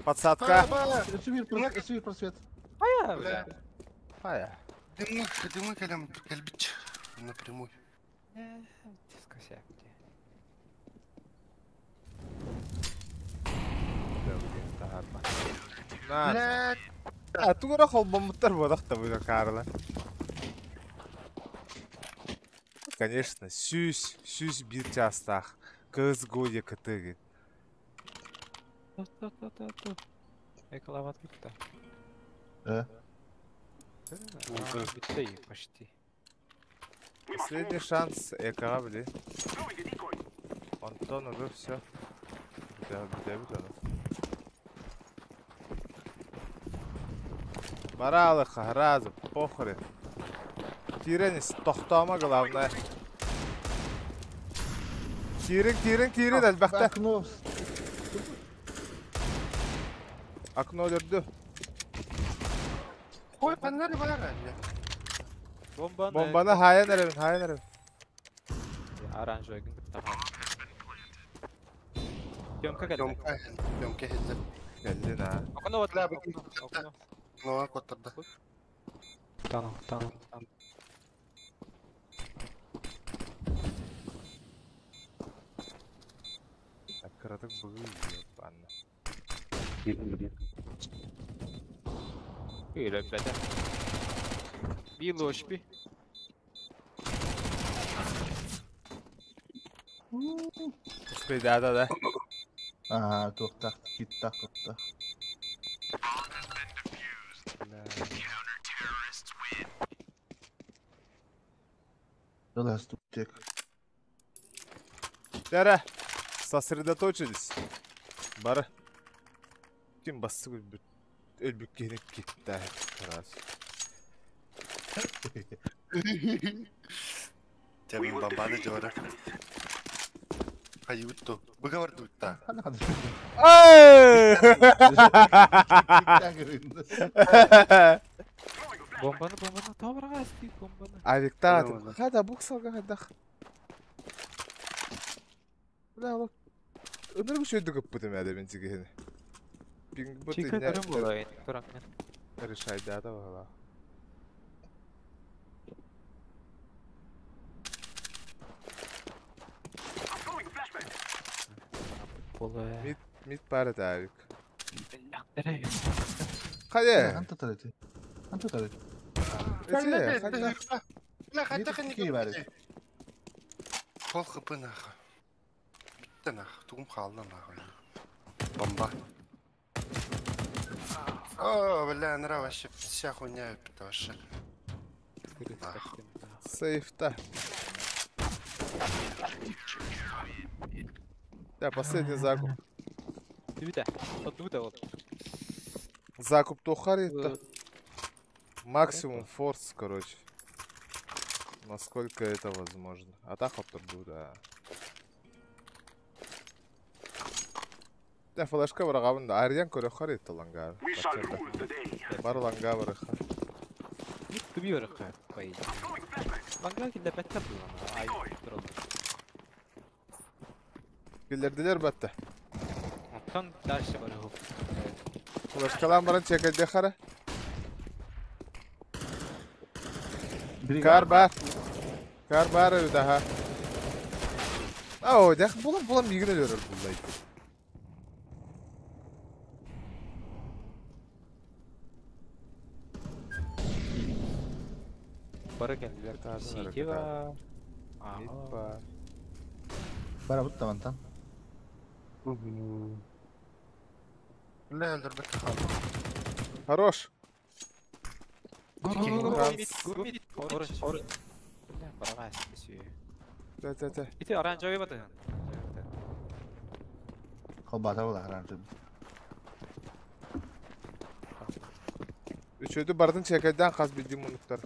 Подсадка. Өсү просвет. Ая, бля. Ая. Дымы, дымы кэлем кэлбит напрямую. Дискосяк. На. А тугара холбомуттар бодах та буйда карла. Конечно, сүүс, сүүс бир частах. Кыз гоя кытыгы. Ту-ту-ту-ту. Эколават битте. Э. Битте почти. Последний шанс экага, бли. Антон уже все. Бля, бля, Баралыха, разу, похрен. Тиренис, тохтама главное. Тирен, тирен, тирен, әлбәхтә. Окно. Окно өлөрдү. Ой, паннары бар әле. Бомбаны. Бомбаны хайан әребин, хайан әребин. Оранжевый гын тамам. Тёмка кэллэ. Тёмка, Тёмка хелле. Кэллин а. Окно вот, Бля, окно, окно. Ну, коттарда. Тану, тану, тану. Аккаратык бүгү банна. Үyle бәдә. Bir loş bir. Успей, да, да, да. Ага, тоқтақ, киттақ, тоқтақ. Жала стуктек. Дәрә, сосредоточились. Бары. Ким басты өлбүт өлбүк керек кетті. Раз. Тәмин бомбаны жора. Кайутто. Бұға дутта. Қана қана. Ай! Бомбаны, бомбаны, томырға істейді бомбаны. Авикта, хада буксалга хадах. Бля, лок. Өнөр күшөйдү көп бутым әдә мен сигене. Пинг бут Чика көрім болайын, тураңмен. Решайда да бала. Болай. Мид мид бар да авик. Дәрә. Кая? Анта тарыты. Анта тарыты. Эте, хада. Бля, хатта Мид бар. Қол қыпы нахы. Бітті нахы. Туғым қалды нахы. Бомба. О, бля, нра вообще вся хуйня бітті вообще. Сейфта. Да, последний закуп. Дүдә, дүдә вот. Закуп тухарита. Максимум форс, короче. Насколько это возможно. А так вот да. Да, флешка врагабын да. Арьян көрө харит лангар. Бар ланга барыха. Түби барыха, по идее. Лангар килде бәттә булган. Ай, туралы. Килдердилер бәтте. Оттан дальше барыху. Флешкалан баран чекелде хара. Кар бар. Кар бар daha. О, дях булам булам мигре өрөр буллай. Бары келдилер. Сити бар. Мид бар. Бара бут тамантан. Бля, өлдөрбөккө хаалдым. Хорош. Мид, оранж, оранж. Бля, барага эссе. Та та та. Ити оранжевый баты. Холбата була оранжевый. Үчөдү бардын чекелден хас билдим мунуктар.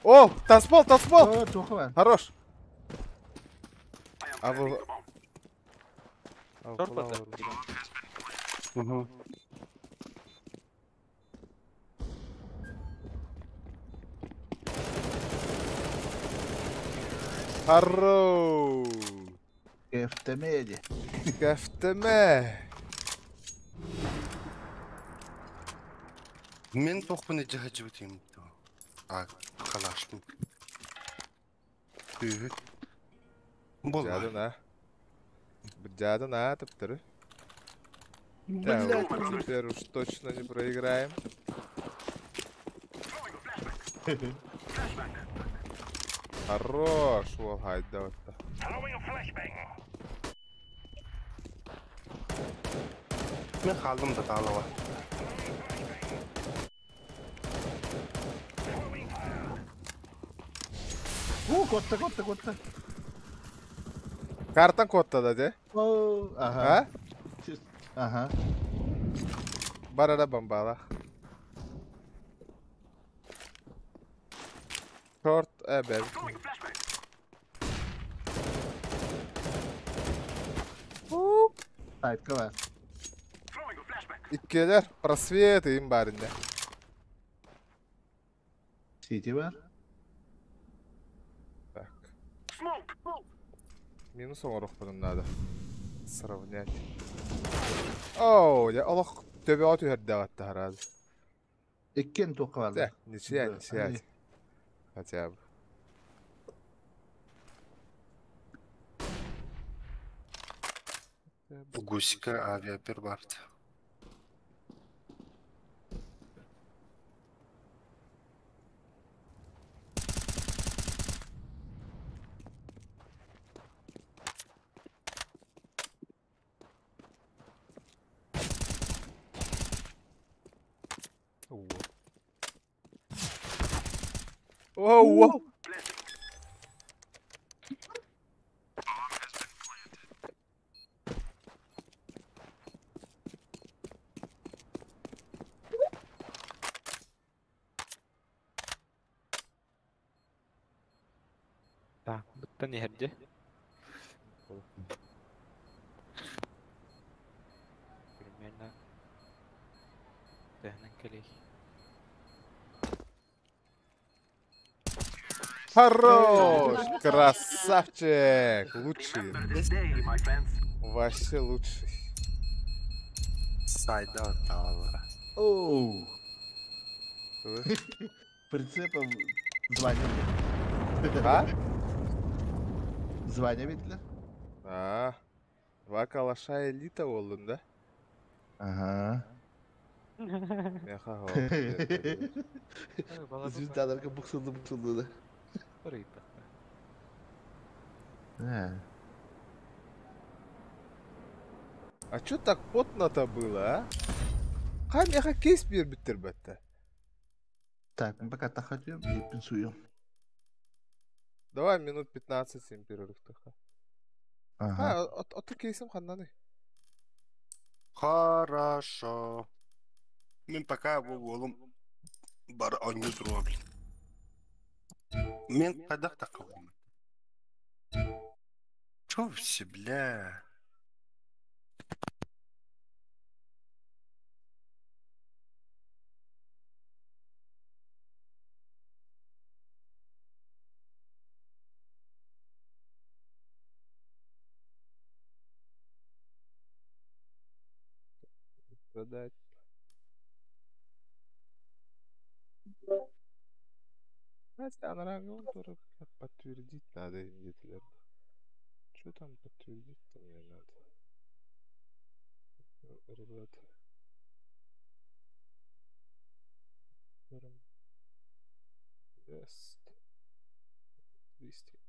О, таспол, таспол. О, туха бар. Хорош. А вы... Шорт баты. Угу. Хорош. Кефтемеди. Кефтеме. Мен тохпуну жахажыбыт юм. А, калашпын. Үһү. Болма. Жадын а. Жадын а, тыптыры. Да, вот теперь уж точно не проиграем. Хорош, вот хайда вот. Мен хаалдым да таалаба. У, котта, котта, котта. Картан котта да, де? О, ага. А? Ага. Барара бомбала. Шорт, бер. Сайтка бар. Иккелер, просвет им барында. Сити бар. Так. Минус оңорух надо сравнять. Оу, я Аллах төбе ат үһәрдә атты хараз. Иккен туха бар. Да, ничья, ничья. Хотя бы. Гусика авиапер бард. Оу, оу. Так, буттан иһэрдьи. Примерно. Тэһнэн кэлей. Хорош! Красавчик! Лучший. Вообще лучший. Сайда таалара. Оу. Прицепом звание. А? Звание видели? А. Два калаша элита болдun да? Ага. Меха Звездаларга буксулду буксулду да. Да. А чё так потно-то было, а? Хай меха кейс бир биттер бетте. Так, мы пока так хотим и пинсуем. Давай минут 15 им перерыв-то. Ага. А, от кейсим ханнаны. Хорошо. Мин пока бу уолум бары оонньуу туруо блин. Мин хайдах таххабын? Чё все, бля? Продать. Настя, анарааҥҥы подтвердить надо диэтилэр. Что там подтвердить-то мне надо? Ребят. Тест. Листинг.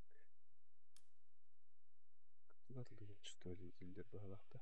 Что ли, дииллэр быһалаахта.